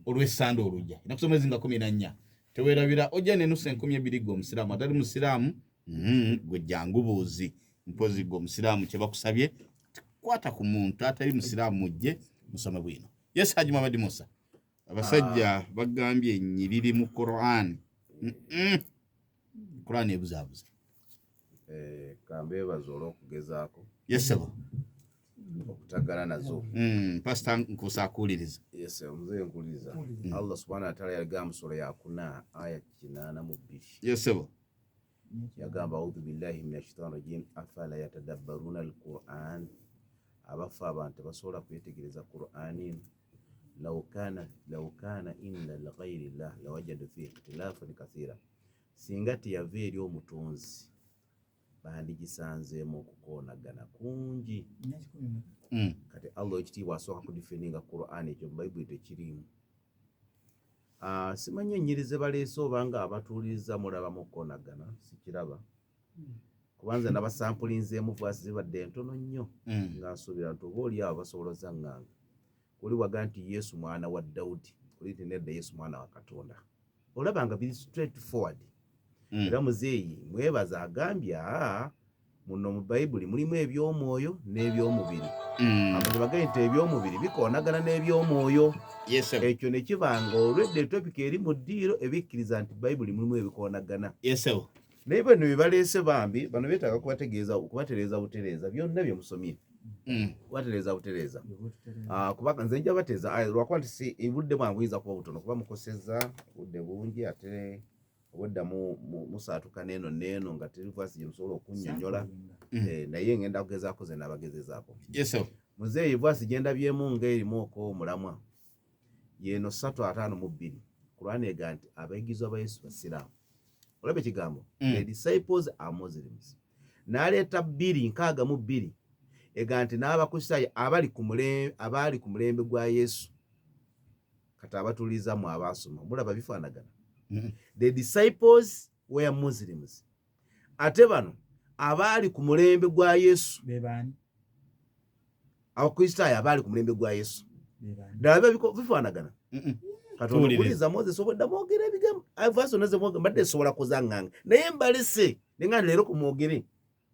olw'essande olujja, ennaku z'omwezi nga 14. Teweerabira, ojja n'enusu 2000 gwe omusiraamu. Atali musiraamu, gwe jangu buuzi. Mpozi gwe omusiraamu kye bakusabye, kwata ku muntu atali musiraamu, mujje musome bwino. Yes, Haji Muhammad Musa, abasajja bagambye ennyiriri mu Quran. Quran ebuzaabuza. Kambeebaza olw'okugezaako Yes sebo. Okutagala nazo. Pastor Nkuusa akuwuliriza. Yes, omuzeeyi nkuwuliriza. Allah subhanahu wataala yagamba mu sura yakuna aya 82. Yes sebo. Yagamba, audhu billahi min ashaitani rajim, afala yatadabbaruna alquran, abafa abantu tebasobola kwetegereza Qur'ani? Law kana inda lghairi llah lawajadu fihi ikhtilafan kathira, singa teyava eri omutonzi bandigisanzeemu okukoonagana kungi. Kati Allah ekitiibwa asooka kudefendinga Quran, ekyo mu Bayibuli tekiriimu. Simanyi ennyiri ze baleese oba nga abatuuliriza mulabamu okukoonagana, sikiraba, kubanza nabasampulinzeemu verse zibadde ntono nnyo nga nsuubira nti oba oli awo basobola ozaŋŋanga. Kuli waga nti Yesu mwana wa Dawudi, kuli nti nedda, Yesu mwana wa Katonda. Olaba nga biri straight forward. Era muzeeyi mwebaza agambye, aa, muno mu Bayibuli mulimu eby'omwoyo n'ebyomubiri. Amazima bagambye nti ebyomubiri bikoonagana n'ebyomwoyo. Yes sir. Ekyo ne kiba nga olwedde etopic eri mu ddiiro ebikkiriza nti Bayibuli mulimu ebikoonagana. Yes sir. Naye bano bye baleese, bambi bano beetaaga kubategeeza, kubatereeza butereeza byonna bye musomye, kubatereeza butereeza. Kubanga nze nja bateeza, lwakuba nti si budde bwange buyinza kuba butono, kuba mukosezza budde bungi, ate obwedda musaatuka neeno neeno nga teri verse gye musobola okunnyonnyola. Naye ngenda kugezaako ze nabagezezaako. Yes sir. Muzeeyi, verse gye ndabyemu ng'erimu oko omulamwa yeeno 352. Kurani ega nti abayigirizwa ba Yesu basiraamu. Olaba ekigambo, "The disciples are Muslims." N'aleeta 262, ega nti n'Abakristaayo abaali ku mulembe gwa Yesu. Kati abatuliza mu abaasoma mulaba bifaanagana. The disciples were Muslims, ate bano abaali ku mulembe gwa Yesu, Bebaani? Abakristaayo abaali ku mulembe gwa Yesu. Bebaani? Ddala biba bifaanagana. Katonda Tuwulirize. Okuwuliriza Moses, obwedda mwogera ebigambo verse zonna zemwogera, mbadde nsobola kuzaŋŋanga naye mbalese nenga leero kumwogere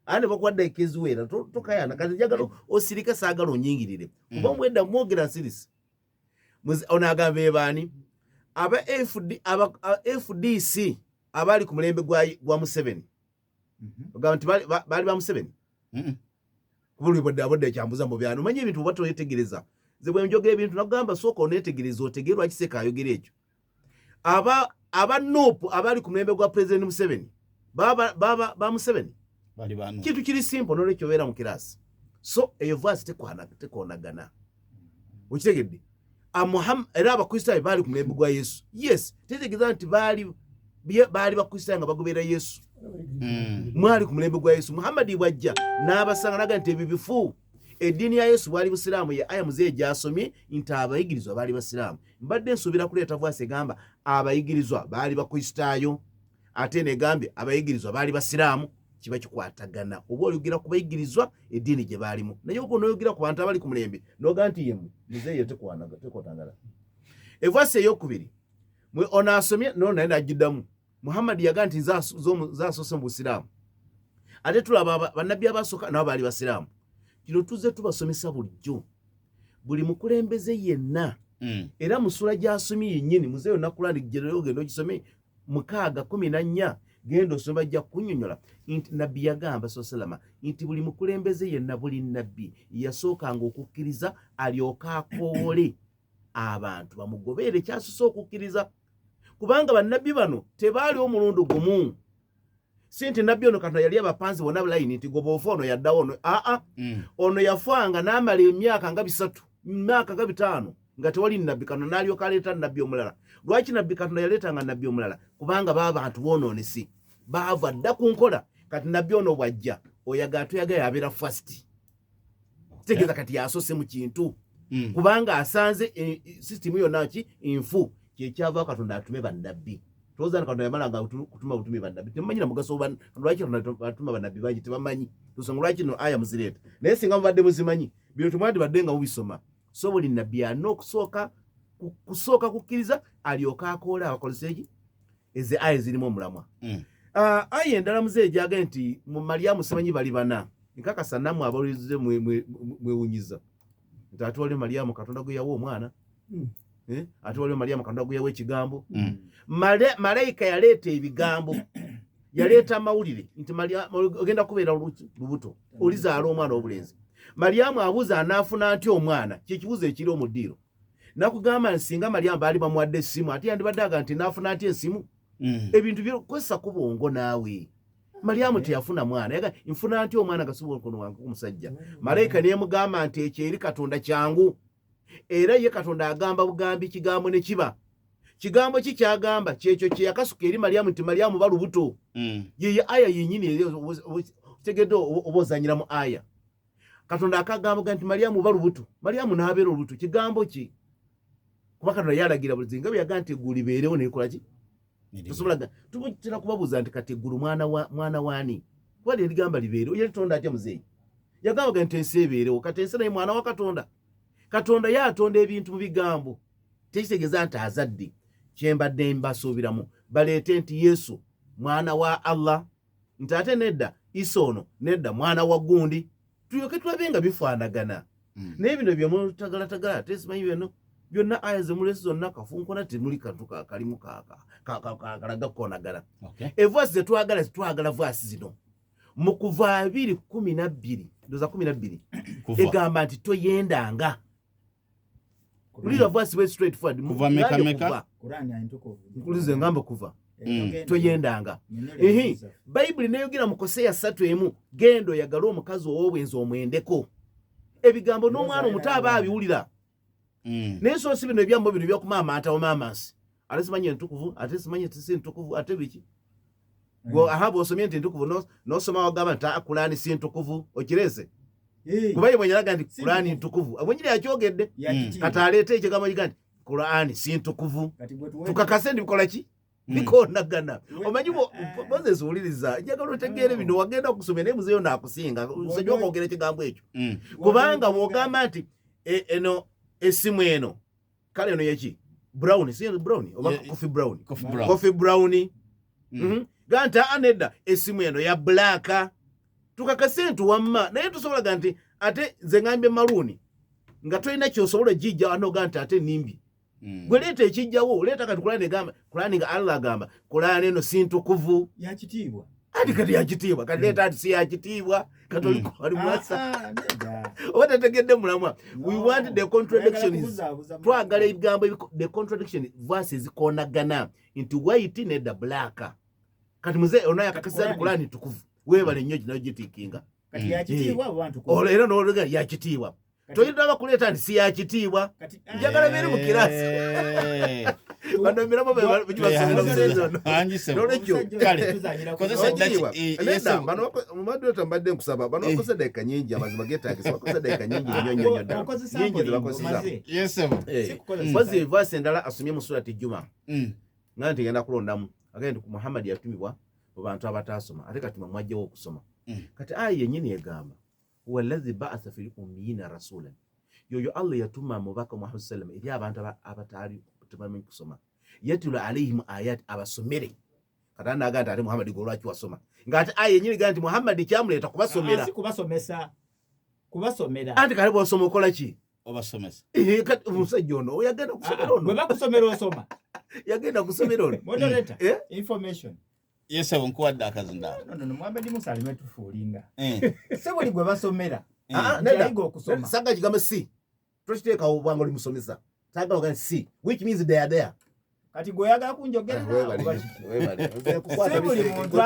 ate ne bakuwadde ekeziweera tokayana. Kati njagala osirike, saagala onyingirire kuba mwedda mwogera nsirise. Ono agamba bebaani? Aba FD, aba FDC abaali ku mulembe gwa Museveni. Ogamba nti baali ba Museveni. Kubuli bwadde abodde ekyambuza mu byano, omanyi ebintu oba toyetegereza. Nze bwe njogera ebintu nagamba sooka oneetegereza otegeere lwaki seeka ayogera ekyo. Aba NUP abaali ku mulembe gwa President Museveni baba ba Museveni. Bali bano. Kintu kiri simple, nolwekyo obeera mu kirasi, so eyo verse tekonagana, okitegedde? Era Abakristaayo baali ku mulembe gwa Yesu, yes, tetegeeza nti baali Bakristaayo nga bagoberera Yesu. Mwali ku mulembe gwa Yesu, Muhammadi bwajja n'abasanga naga nti ebyo bifu, eddiini ya Yesu bwali busiraamu. Ye aya muzeeyi gyasomye nti abayigirizwa baali basiraamu, mbadde nsuubira kuleeta verse egamba abayigirizwa baali Bakristaayo, ate negambye abayigirizwa baali basiraamu, kiba kikwatagana. Oba oyogera ku bayigirizwa eddiini gye baalimu, naye oba onoyogera ku bantu abali ku mulembe noga nti yemmwe, muzeeyo tekwatagana. Everse eyokubiri mwe ono asomye no naye nagiddamu, Muhammadi yagaa nti nze asoose mu busiraamu, ate tulaba bannabbi abasooka nabo baali basiraamu. Kino tuzze tubasomesa bulijjo, buli mukulembeze yenna. Era mu sula gy'asomye yennyini muzeeyo nakulandi genda ogisome 6:14, genda osome, bajja kukunnyonnyola nti nabbi yagamba sa salama nti buli mukulembeze yenna, buli nabbi yasookanga okukkiriza alyoke akoowole abantu bamugobeere kyasose okukkiriza, kubanga bannabbi bano tebaaliwo omulundi gumu. Si nti nabbi ono Katonda yali abapanzi bonna layini nti goba ofa ono yaddawo ono, aa. Ono yafanga n'amala emyaka nga 3, myaka nga 5. Nga tewali nabbi, Katonda n'alyoka aleeta nabbi omulala. Lwaki nabbi Katonda yaleetanga nabbi omulala? Kubanga baba bantu boonoonesi, baava dda ku nkola. Kati nabbi ono bw'ajja, oyagala toyagala yabeera first, kitegeeza kati yasose mu kintu, kubanga asanze sisitimu yonna ki nfu. Kyekyava Katonda atume bannabbi. Tolowooza nti Katonda yamalanga kutuma butumi bannabbi. Temumanyi na mugaso lwaki Katonda atuma bannabbi bangi, tebamanyi tusonga lwaki no aya muzireeta. Naye singa mubadde muzimanyi, bino temwandibadde nga mubisoma. So buli nabbi alina okusooka kusooka kukkiriza, alyoke akoole abakozesa eki ezo aya zirimu omulamwa. Aya endala muzeeyi gyagambye nti mu Malyamu simanyi bali bana, nkakasa nammwe abawulirize mwewunyiza nti ate waliwo Malyamu Katonda gwe yawa omwana, ate waliwo Malyamu Katonda gwe yawa ekigambo. Malayika yaleeta ebigambo, yaleeta amawulire nti ogenda kubeera lubuto, olizaala omwana obulenzi. Malyamu abuuza, anaafuna nti omwana? Kyekibuuzo ekiri omu ddiiro. Nakugamba nti singa Malyamu baali bamuwadde essimu, ate yandibadde aga nti naafuna nti ensimu? Ebintu byokozesa ku bwongo naawe. Malyamu teyafuna mwana, yaga nfuna nti omwana gasiba omukono wange ku musajja? Malayika neyemugamba nti ekyo eri Katonda kyangu, era ye Katonda agamba bugambi kigambo ne kiba. Kigambo ki kyagamba? Kyekyo kye yakasuka eri Malyamu nti Malyamu ba lubuto. Yeye aya yenyini otegedde oba ozanyira mu aya? Katonda akagamba nti Malyamu ba lubuto, Malyamu n'abeera olubuto. Kigambo ki? Kuba Katonda yalagira buli zinga bwe yagaa nti eggulu libeerewo nekola ki? Tosobola tumutera kubabuuza nti kati eggulu mwana wa mwana waani? Kuba lyeligamba libeerewo, yalitonda atya muzeeyi? Yagamba nti ensi ebeerewo. Kati ensi naye mwana wa Katonda? Katonda ye atonda ebintu mu bigambo, tekitegeeza nti azadde. Kyembadde mbasuubiramu baleete nti Yesu mwana wa Allah, nti ate nedda Isa ono nedda mwana wa gundi, tulyoke tulabe nga bifaanagana. Naye bino byemutagalatagala, ate simanyi bino byonna aya zemulesi zonna kafunkona, temuli kantu kalimu kalaga kukonagana. Evaasi zetwagala, zitwagala vaasi zino mu Kuva 2:12, ndoza 12, egamba nti toyendanga. Ulira vaasi bwe straight forward. Kuva meka meka? Nkulize ngamba Kuva, toyendanga. Ehi, Bayibuli neyogera mu Koseya 3:1, genda oyagale omukazi ow'obwenzi omwendeko. Ebigambo n'omwana omuto aba abiwulira. Naye so si bino ebyambo bino ebyokumaamaanta omaamansi, ate simanyi entukuvu, ate simanyi si ntukuvu, ate biki. Aha, bw'osomye nti ntukuvu, n'osoma wagamba nti Kulaani si ntukuvu, okireese kuba ye bwenyalaga nti Kulaani ntukuvu, bwenyini yakyogedde. Kati aleete ekigambo kiga nti Kulaani si ntukuvu, tukakase nti bikola ki? Bikonagana. Omanyi Moses, wuliriza, njagala otegeere bino. Wagenda okusomera, naye muzeeyo naakusinga musajja okwogera ekigambo ekyo, kubanga bw'ogamba nti eno essimu eno kale eno yeki brown, si brown oba coffee brown, coffee brown, ga nti aa nedda, essimu eno ya black, tukakase nti wamma. Naye tusobolaga nti ate nze ngambye maroon, nga tolina kyosobola ogijja anoga nti ate nimbi. Gwe leeta ekijjawo, leeta kati Kulani egamba, Kulani nga Allah agamba Kulani eno si ntukuvu. Yakitiibwa. Ati kati yakitiibwa, kati leeta ati si yakitiibwa. Kati oli mwasa oba tategedde mulamwa. We want the contradictions, twagala ebigambo the contradiction, verse ezikonagana nti white nedda black. Kati muze ono yakakasiza nti Kulani tukuvu, weebale nnyo ginayo gitiikinga. Era nolga yakitiibwa, toyinza kuleeta nti si yakitiibwa. Njagala beere mu kirasi bano emiramu gibasomera. Nolwekyo mbadde nkusaba bano bakozesa eddakiika nyingi, amazima getagisa bakozesa eddakiika nyingi nnyo nnyo nnyo ddala, nyingi zebakozesa. Mpozi evaasi endala asomye mu Surati Juma nga nti ngenda kulondamu, agenda nti Muhammad yatumibwa mu bantu abataasoma, ate kati mwajjawo okusoma. Kati aya yennyini egamba huwa alladhi ba'atha fil ummiyina rasulan, yoyo Allah yatuma mubaka Muhammad sallam eri abantu abataali tebamanyi kusoma, yatulu alaihim ayat, abasomere. Kati anaga nti ate Muhammad gwe lwaki wasoma, ng'ate aya yennyini gaa nti Muhammad kyamuleeta kubasomera? Kubasomesa, kubasomera. Anti kale bwosoma okola ki? Obasomesa. Omusajja ono yagenda kusomera ono. Bwe bakusomera osoma. Yagenda kusomera ono. Moderator, information. Yes, nkuwadde akazindaalo. No, no, no, Muhammad Musa alime tufuulinga. Si buli gwe basomera yayiga okusoma. Saga kigambo si tokiteekawo obwanga oli musomesa, sagala ogamba si, which means they are there. Kati gwe oyagala kunjogerera oba kiki? Si buli muntu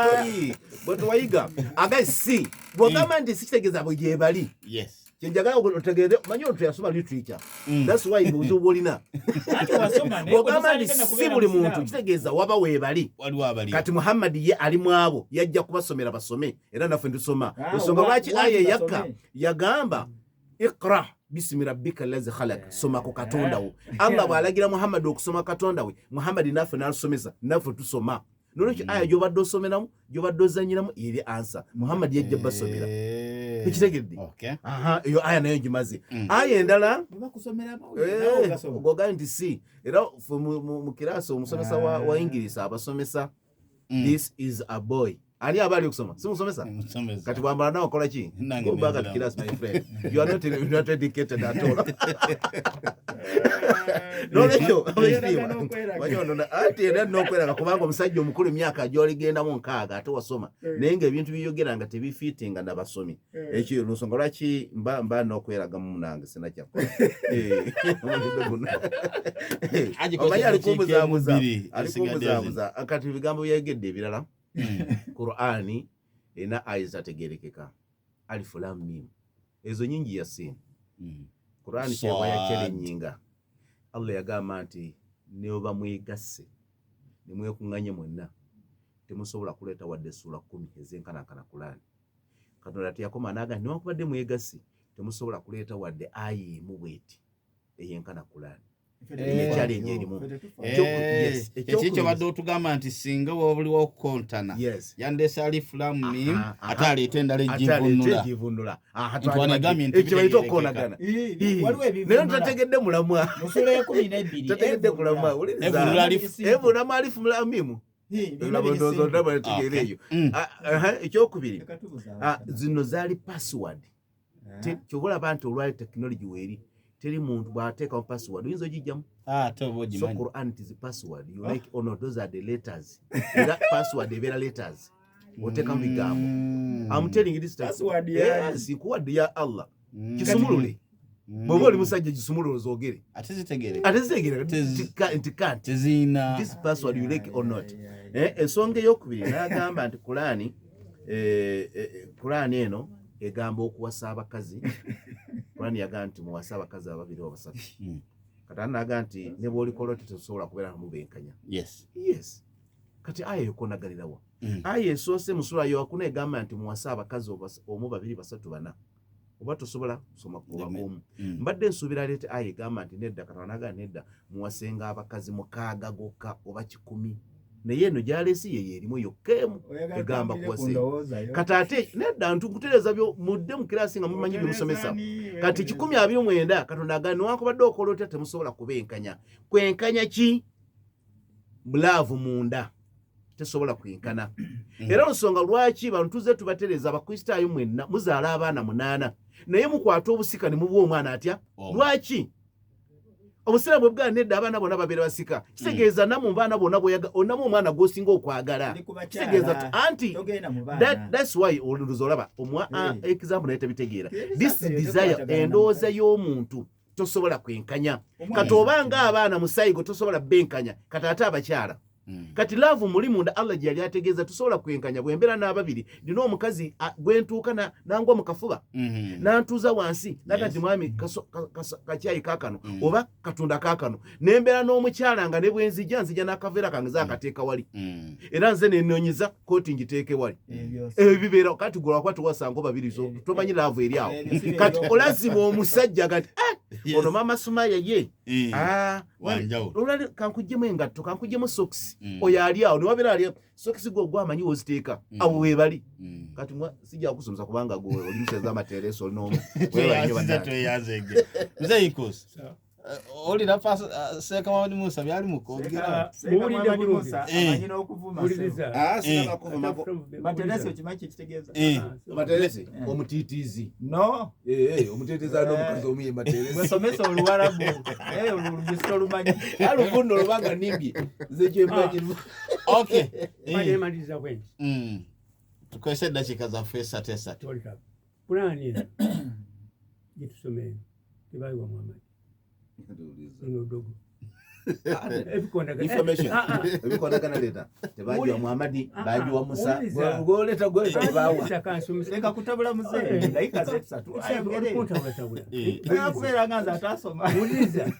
bwe tuwayiga aga si, bw'ogamba nti si kitegeeza bwe gyebali. Yes. Kyenjagala otegeere, manyi ono teyasoma literature. That's why obuzibu bw'olina. Anti wasoma, naye Bw'ogamba nti gwe si kubeera buli Musiraamu. muntu, kitegeeza waba weebali. Waliwo abali. Kati Muhammad ye ali mu abo, yajja kubasomera basome, era naffe tusoma. Ah, Ensonga lwaki aya eyakka basome. yagamba iqra bisimi rabbika allazi khalaq, soma ku Katonda wo. Allah bw'alagira Muhammad okusoma Katonda we, Muhammad naffe n'alusomesa, naffe tusoma. Nolwekyo aya gy'obadde osomeramu, gy'obadde ozannyiramu, eri ansa. Muhammad yajja basomera. Ekitegedde? Okay. Aha, eyo aya nayo ngimaze. Aya endala Bwe bakusomera amawulire, naawe ogasoma. Gwogaye nti si era ffe mu kirasi omusomesa wa English abasomesa this is a boy. Ani aba ali okusoma? Si musomesa? Musomesa. Kati bwambala nawe okola ki? Nange Go back at nenziramu. class, my friend. You are not educated at all. Nolwekyo, Oyeraga n'okweraga. manyi ono anti era n'okweraga kubanga omusajja omukulu emyaka gy'oligendamu 60 ate wasoma, naye ng'ebintu byeyogera nga tebifiitinga na basomi. Ekyo lusonga lwaki mba n'okweragamu munange sinakyakola. Omulembe guno. Haji Omanyi kozesa ali kumbuzaabuza, ekiika emu bbiri, ali esigadde kumbuzaabuza. Kati ebigambo byayogedde ebirala, Qur'ani erina aya ezitategeerekeka. Alifu lam mim. Ezo nyingi Yasin. Qur'ani kyeyava Swad. yakyerennyinga. Allah yagamba nti ne bwe mwegasse ne mwekuŋŋanye mwenna temusobola kuleeta wadde essuula 10 ezenkanankana Qur'ani. Katonda teyakoma n'agamba nti newankubadde mwegasse temusobola kuleeta wadde aya emu bw'eti eyenkana Qur'ani. Ekyali erimu. Yes, Eki kyobadde otugamba nti singa wobuliwo okukontana yandeese alifu lam mim, ate aleete endala Ate aleete egivunula. egivunula. Aha, Nti wano egambye nti ekyo bayita bitegeerekeka. okukoonagana. Waliwo Naye ebivunula. tategedde mulamwa. Mu ssuula y'ekumi n'ebbiri, Tategedde evunula. kulamwa. Wuliriza. Evunula alifu. Evunulamu alifu lam mim. Byonna Olaba biri ndowooza simple. ondaba ntegeera eyo. Aha, ekyokubiri, Leka tubuze abasomesa. zino zaali password. Ky'oba olaba nti olwali technology weeri, teri muntu bw'ateekamu password oyinza ogijjamu. Ate oba So ogimanyi. Quran it is password. You like or not, those are the letters. Era password ebeera letters. Oteekamu bigambo. I'm telling you this time. Password ya- Yes, nkuwadde ya Allah. Kisumulule. Bw'oba oli musajja gisumulule ozoogere. Ate zitegeere. Ate zitegeere nti can't. Teziina. This password you like or not. Ensonga eyokubiri n'agamba nti Qur'ani eno egamba okuwasa abakazi. Qur'ani yagamba nti muwase abakazi ababiri oba basatu. Kati ate n'agamba nti ne bw'olikola otyo tosobola kubeera nga mubenkanya. Yes. Kati aya ekonaganirawa. Aya esoose mu ssuula yokuna egamba nti muwase abakazi omu, babiri, basatu, bana. Oba tosobola kusoma kuba omu. Mbadde nsuubira aleete aya egamba nti nedda, Katonda n'agamba nedda, muwasenga abakazi 6 gokka oba 100. Naye eno gy'aleese ye erimu yokka emu Oyagala egamba tutambulire ku kuwase. ndowooza yo. Kati ate nedda ntukutereeza byo mudde mu kirasi nga mumanyi bye musomesa. Otereeza Kati ni, 129 Katonda agamba newankubadde okola otya temusobola kubenkanya. Kwenkanya ki? Love munda tesobola kwenkana. Era nsonga lwaki bantu tuzze tubatereeza Abakristaayo mwenna muzaala abaana 8 naye mukwata obusika ne mubuwa omwana atya? Lwaki? Obusiraamu bwe bugamba nedda abaana bonna babeera basika. Kitegeeza nammwe mu baana bonna onamu omwana gw'osinga okwagala. Ndi ku bakyala. Kitegeeza anti Togenda mu baana. that's why olowooza olaba omwa, example naye tebitegeera. Example This eyo desire, tekwatagana na endowooza mukazi. y'omuntu tosobola kwenkanya. Omwana Kati obanga abaana musayigo tosobola benkanya, kati ate abakyala. Kati love muli munda Allah gye yali ategeeza tosobola kwenkanya. Bwe mbeera n'ababiri, nina omukazi gwe ntuuka nangwa mu kafuba, n'antuuza wansi, n'agamba nti mwami, kakyayi kaakano, oba katunda kaakano. Ne mbeera n'omukyala nga ne bwe nzija, nzija n'akaveera kange nze akateeka wali. Era nze ne nnoonyeza kooti ngiteeke wali. Ebyo Ebyo bibeerawo. Kati gwe lwakuba tewasanga babiri, so tomanyi love eri awo. Ebyo si Kati ebyo. olazima omusajja gati, ono maama Sumaya ye. Wanjawulo. Olali kankuggyemu engatto, kankuggyemu sokisi. Oyo ali awo, ne wabeera ali sokisi gwe ogwamanyi w'oziteeka. Awo weebali. Kati sijja kukusomesa kubanga gwe oli museza amatereeso oli n'omu. Weebale nnyo Tweyanziza, bannange. tweyanzege. Muzeeyi Nkuusi, olira Seeka Muhammad Musa byali mu kwogera. Seeka Muwulidde Muhammad bulungi. Musa amanyi n'okuvuma, Wuliriza. ssebo. Sinaba kuvuma. Materesi okimanyi kye kitegeeza? Materesi, omutiitiizi. No. Omutiitiizi alina omukazi omu ye Materesi. Gwe somesa Oluwarabu. Olugusi tolumanyi. Aluvunna olubanga nnimbye. Nze kye mmanyi. Okay. Mbadde maliriza bwe nti. Tukozese eddakiika zaffe esatu esatu. Tolitaba. Pulaani eno gye tusoma eno tebayiwa Muhammad. Lino ddogo. Information. Ebikondagana leeta. Tebagiwa Muhammadi, bagiwa Musa. Gw'oleeta gw'oleeta gwe baawa. Leka kutabula muzeeyi, dakiika ze ssatu. Ayogere. Ayagala kubeera nga nze atasoma. Wuliriza,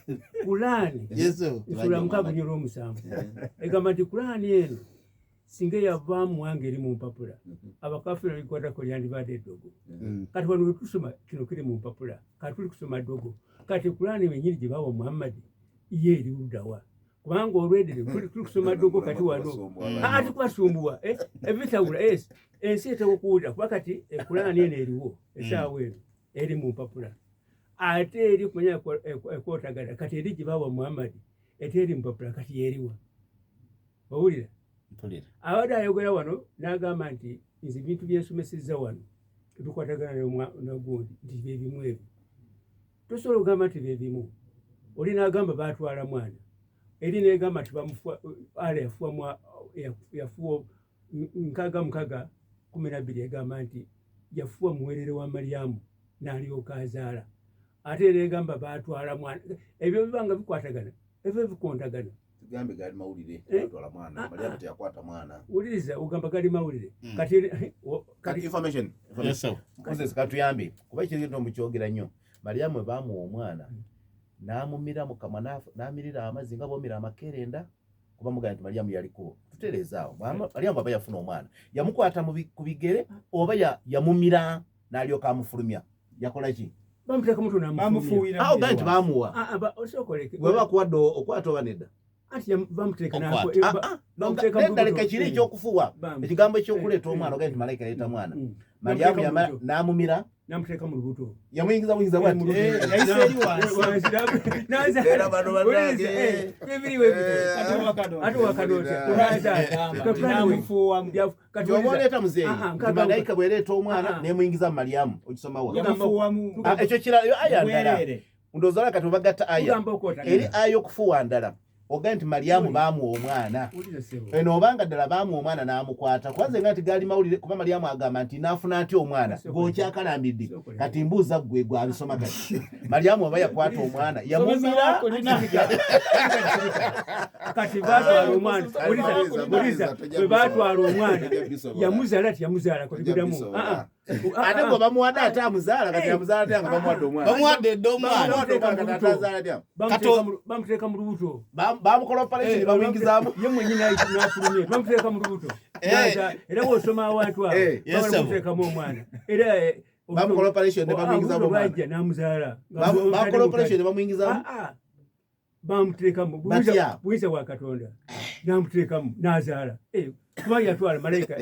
Kulaani Yes, sir. nsula 6 7. Egamba nti Kulaani eno singa yava muwanga eri mu mpapula, abakafiiri likwatako lyandibadde eddogo. Kati wano wetusoma kino kiri mu mpapula, kati tuli kusoma ddogo. Kati Kulaani wenyini gye bawa Muhammadi ye eri luddawa? Kubanga olwedere tuli kusoma ddogo kati wano. Ati kubasumbuwa ebitabula ensi eteeka okuwulira, kuba kati Kulaani eno eriwo essaawa eno eri mu mpapula, ate eri kumanya ekwotagana. Kati eri gye bawa Muhammadi ete eri mu mpapula, kati yeriwa? Owulira? Mpulira. Abadde ayogera wano n'agamba nti nze ebintu byensomesezza wano ebikwatagana n'ogundi nti byebimu ebyo. Tosobola okugamba nti byebimu. Oli n'agamba baatwala mwana, eri negamba nti bamufuwa ala yafuwa yafuwa 66:12 egamba nti yafuwa muwerere wa Mariyamu n'alyoka azaala, ate negamba baatwala mwana. Ebyo bibanga bikwatagana, ebyo bikontagana. Tugambe gali mawulire. Eh? Batwala mwana. Ah, Mariamu ah. teyakwata mwana. Wuliriza, ogamba gali mawulire. Kati Kati information. Yes, sir. Moses, katuyambe kuba ekintu mukyogera nnyo. Mariamu bwe baamuwa omwana n'amumira mu kamwa, n'amirira amazzi nga bwomira amakerenda, kuba mugamba nti Mariamu yaliko. Tutereeza awo. Mariamu aba yafuna omwana, yamukwata ku bigere oba yamumira n'alyoka amufulumya? Yakola ki? Bamuteeka mutu n'amufulumya. Bamufuuyira. Awo gaa nti baamuwa. Ah, ah, osooka oleke. Bwe bakuwadde okwata oba nedda? Anti bamuteeka Okwata. Ah, ah, bamuteeka mu nedda, leka lubuto. kiri ekyokufuwa. Ekigambo ekyokuleeta omwana, ogaye nti malayika yaleeta mwana. Mariamu Bamuteeka mu yamala lubuto. n'amumira. Namuteeka mu lubuto. Yamuyingiza buyingiza bwati? Mu lubuto. Yayise eri wansi. Wansi, nazaala. Era bano bannange. Wuliriza, bibiri we bityo. Ate wakano. Ate wakano otya? Nazaala. Namufuuwamu. Kati Oba wuliriza. oleeta muzeeyi Ah, ah, nti malayika bw'ereeta omwana n'emuyingiza mu Mariamu, okisomawa? Yamufuuwamu. Ah, ekyo kirala, yo aya ndala. Bwereere. Ndowooza olaba kati webagatta aya Tugamba okwotagana. eri aya okufuwa ndala, ogaye nti Mariamu baamuwa omwana. Wuliriza, ssebo. Eno obanga ddala baamuwa omwana n'amukwata, kubanze nga nti gaali mawulire, kuba Mariamu agamba nti naafuna atya omwana g'okyakalambidde. Kati mbuuza ggwe gwabisoma, kati Mariamu oba yakwata omwana yamumira? Kati batwala omwana. Wuliriza, Maliza, wuliriza. maliza, tojja Bwe batwala bisobola. omwana Tojja bisobola. yamuzaala, ti yamuzaala Tojja kotigudamu. bisobola. Ate gwe bamuwadde ate amuzaala, kati amuzaala atya nga bamuwadde omwana? Bamuwadde edda omwana. Bamuwadde omwana, kati ate azaala atya? Bamuteeka mu lubuto. Bamukola operation bamuyingizaamu? Ye mwenyini n'afulumye, bamuteeka mu lubuto. Era bw'osoma awantu awo Yes, bamala sir. kumuteekamu omwana era Bamukola operation ne bamuyingizaamu omwana? lwajja n'amuzaala. Bamukola operation ne bamuyingizaamu? Ah, ah. Bamuteekamu. Batya? Buyinza bwa Katonda, n'amuteekamu n'azaala. Kuba yatwala malayika.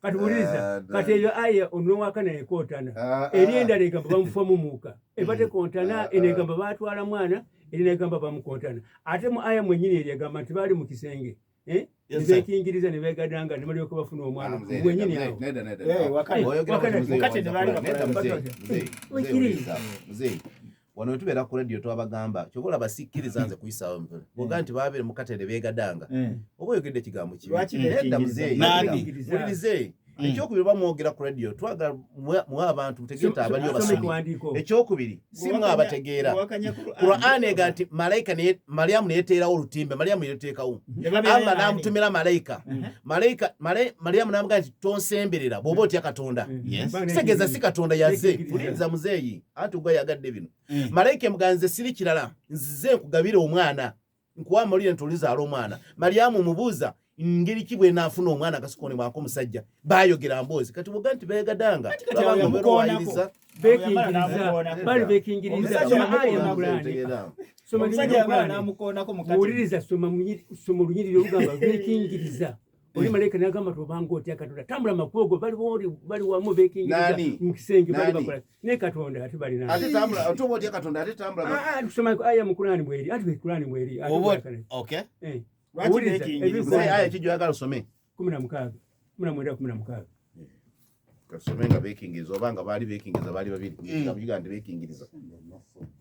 Kati wuliriza, kati eyo aya onowakana ekootana. Eri endala egamba bamufamu muuka, eba tekontana. Eno egamba batwala mwana, eri negamba bamukontana. Ate mu aya mwenyini eri egamba nti baali mu kisenge, eh? Yes, sir. Nebeekingiriza ne beegadanga ne balyoka bafuna omwana mwenyini awo. Wakana. Wakana. Mukate tebaali bakola. Wekiri. Muzeeyi, wano wetubeera ku radio twabagamba, kyoba olaba sikkiriza nze kuyisaawo mpero bwoga nti babeere mukatende beegadanga, oba oyogedde ekigambo kibi. Lwaki Nedda, beekingiriza? muzeeyi. Nani? Mulirize. Ekyokubiri, oba mwogera ku radio, twagala muwe abantu mutegeere nti abaliyo Soma basomi. ekiwandiiko. Ekyokubiri, si mwe abategeera. Qur'an ega nti malayika naye Mariamu neyeteerawo olutimbe, Mariamu yeteekawo, Allah n'amutumira malayika. Malayika Mariamu n'amugamba nti tonsemberera bw'oba otya Katonda. Yes. Kitegeeza si Katonda yazze. Nekkiriza. Wuliriza muzeeyi, anti gwe yagadde bino. Malayika emugamba, nze siri kirala, nzize nkugabire omwana, nkuwa amawulire nti olizaala omwana. Mariamu mubuuza ngeri ki bwe naafuna omwana akasikonebwako omusajja? Baayogera mboozi. Kati bwoga nti beegadanga, kati laba awo nga obeera yamukoonako. owayiriza. Beekingiriza, bali beekingiriza. Omusajja Soma aya mu yamukoonako. Qur'ani. Soma Omusajja yamala Qur'ani. n'amukoonako mukati. Wuliriza, soma soma olunyiriri olugamba beekingiriza. Oli malayika nagamba tobanga otya Katonda, tambula makubo go, bali boli bali wamu beekingiriza Nani? mu kisenge bali Nani? bakola ne Katonda ate bali nani? Ate tambula otuba otya Katonda, ate tambula. Ah, ah, tusoma aya mu Qur'ani mweri, ate Qur'ani mweri, ate Oba Qur'ani. okay. Lwaki Wuliriza, beekingiriza? Muzeeyi, aya ki gyoyagala osome? 16, 19, 16. Kasome nga beekingiriza oba nga baali beekingiriza, baali babiri. Ekigambo kigaa nti beekingiriza.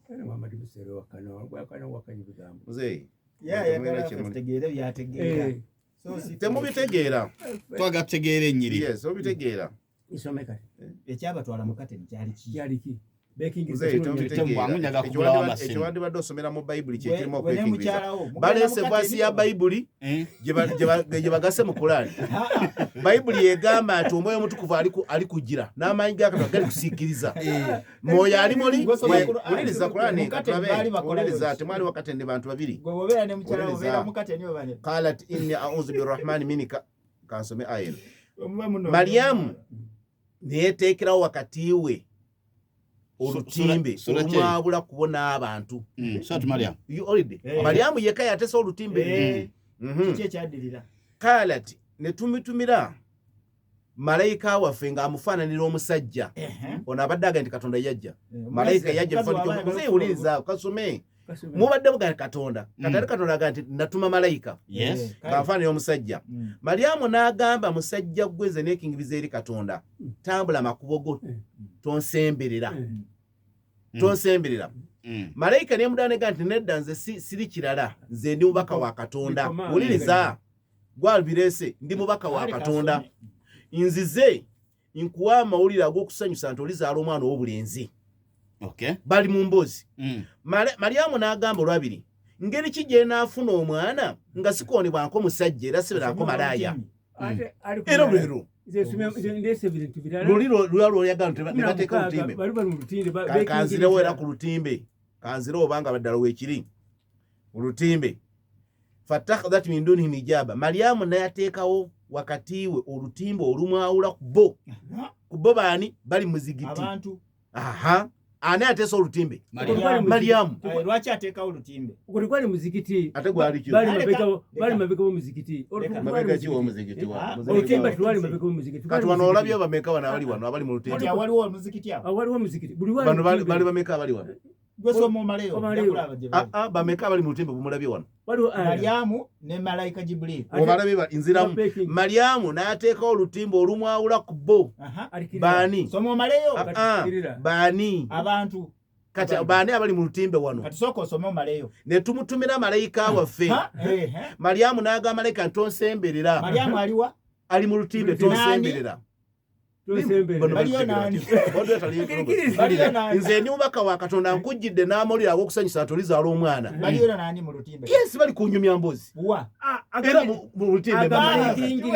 Era Muhammad Busere wakana wakana wakanya ebigambo. Muzeeyi, Ye ayagala ffe tutegeere byategeera. So si Temubitegeera. Twagala tutegeera ennyiriri. Yes, obitegeera. Isome kati. Ekyabatwala mu kateni kyali ki? Kyali ki? Ekyewandibadde osomera mu bayibuli kyekirimu okwekingiriza. Baleese vaasi ya bayibuli gye bagase mu Kulaani. Bayibuli egamba nti omwoyo omutukuvu ali kugira n'amaanyi ga Katonda gali kusiikiriza. Mwoyo ali muli wuliriza Kulaani katulabe wuliriza temwali wakatende bantu babiri. Qalat inni a'udhu birrahmani minka kansome aya eno. Mariyamu neyeteekerawo wakati we olutimbe olumwabula kubona abantu. Mariyamu yekka yateesa olutimbe. Qalat ne tumitumira malayika waffe ng'amufaananira omusajja. Ono abadde agamba nti Katonda yajja. Malayika yajja wuliriza kasome. Mubadde mugamba Katonda. Katali Katonda agamba nti natuma malayika ng'afaananira omusajja. Mariyamu n'agamba musajja gwe nze neekingiriza eri Katonda. Tambula makubo go tonsemberera. Tonsemberera. Malayika ne mudaanega nti nedda nze siri kirala nze ndi mubaka wa Katonda. Wuliriza gwalubirese ndi mubaka wa Katonda. Nzize nkuwa amawulire ag'okusanyusa nti olizaala omwana ow'obulenzi. Bali mu mboozi. Mariyamu n'agamba olwabiri ngeri ki gye naafuna omwana nga sikoonebwako musajja era sibeerako malaaya. Era lwero luli lwayagala ne bateeka olutimbe. Kanzirewo era ku lutimbe. Kanzirewo obanga baddala weekiri olutimbe. Fattakhadhat min dunihim hijaba. Mariyamu n'ateekawo wakati we olutimbe olumwawula ku bo. Ku bo baani bali muzigiti. Aha. Ani ateesa olutimbe? Mariyamu. Lwaki ateekawo olutimbe? Ogwo gwali muzikiti. Ate gwali ki? Bali mabega b'omuzikiti. Mabega ki w'omuzikiti? Olutimbe lwali mabega b'omuzikiti. Kati wano olabye bameka wano abali wano abali mu lutimbe? Waliwo omuzikiti awo. Waliwo omuzikiti. Bano bali bameka abali wano? Gwesoma omaleyo. Bameka abali mu lutimbe bumulabye wano? Mariyamu ne malayika Jibril. Obalabye nziramu. Mariyamu n'ateekawo olutimbe olumwawula ku bo. Baani? Soma omaleyo. Baani? Abantu. Kati baani abali mu lutimbe wano? Kati sooka osome omaleyo. Ne tumutumira malayika waffe. Mariyamu n'agamba malayika ntonsemberera. Mariyamu aliwa? Ali mu lutimbe tonsemberera. Nze ndi mubaka wa Katonda nkujjidde n'amawulire ag'okusanyusa nti olizaala omwana. Yes, bali kunyumya mboozi. Era mu lutimbe. 0 5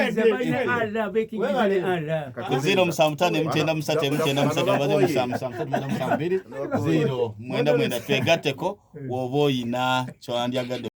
9 3 9 3 7 7 7 0 9 twegatteko bw'oba oyina ky'owandyagadde.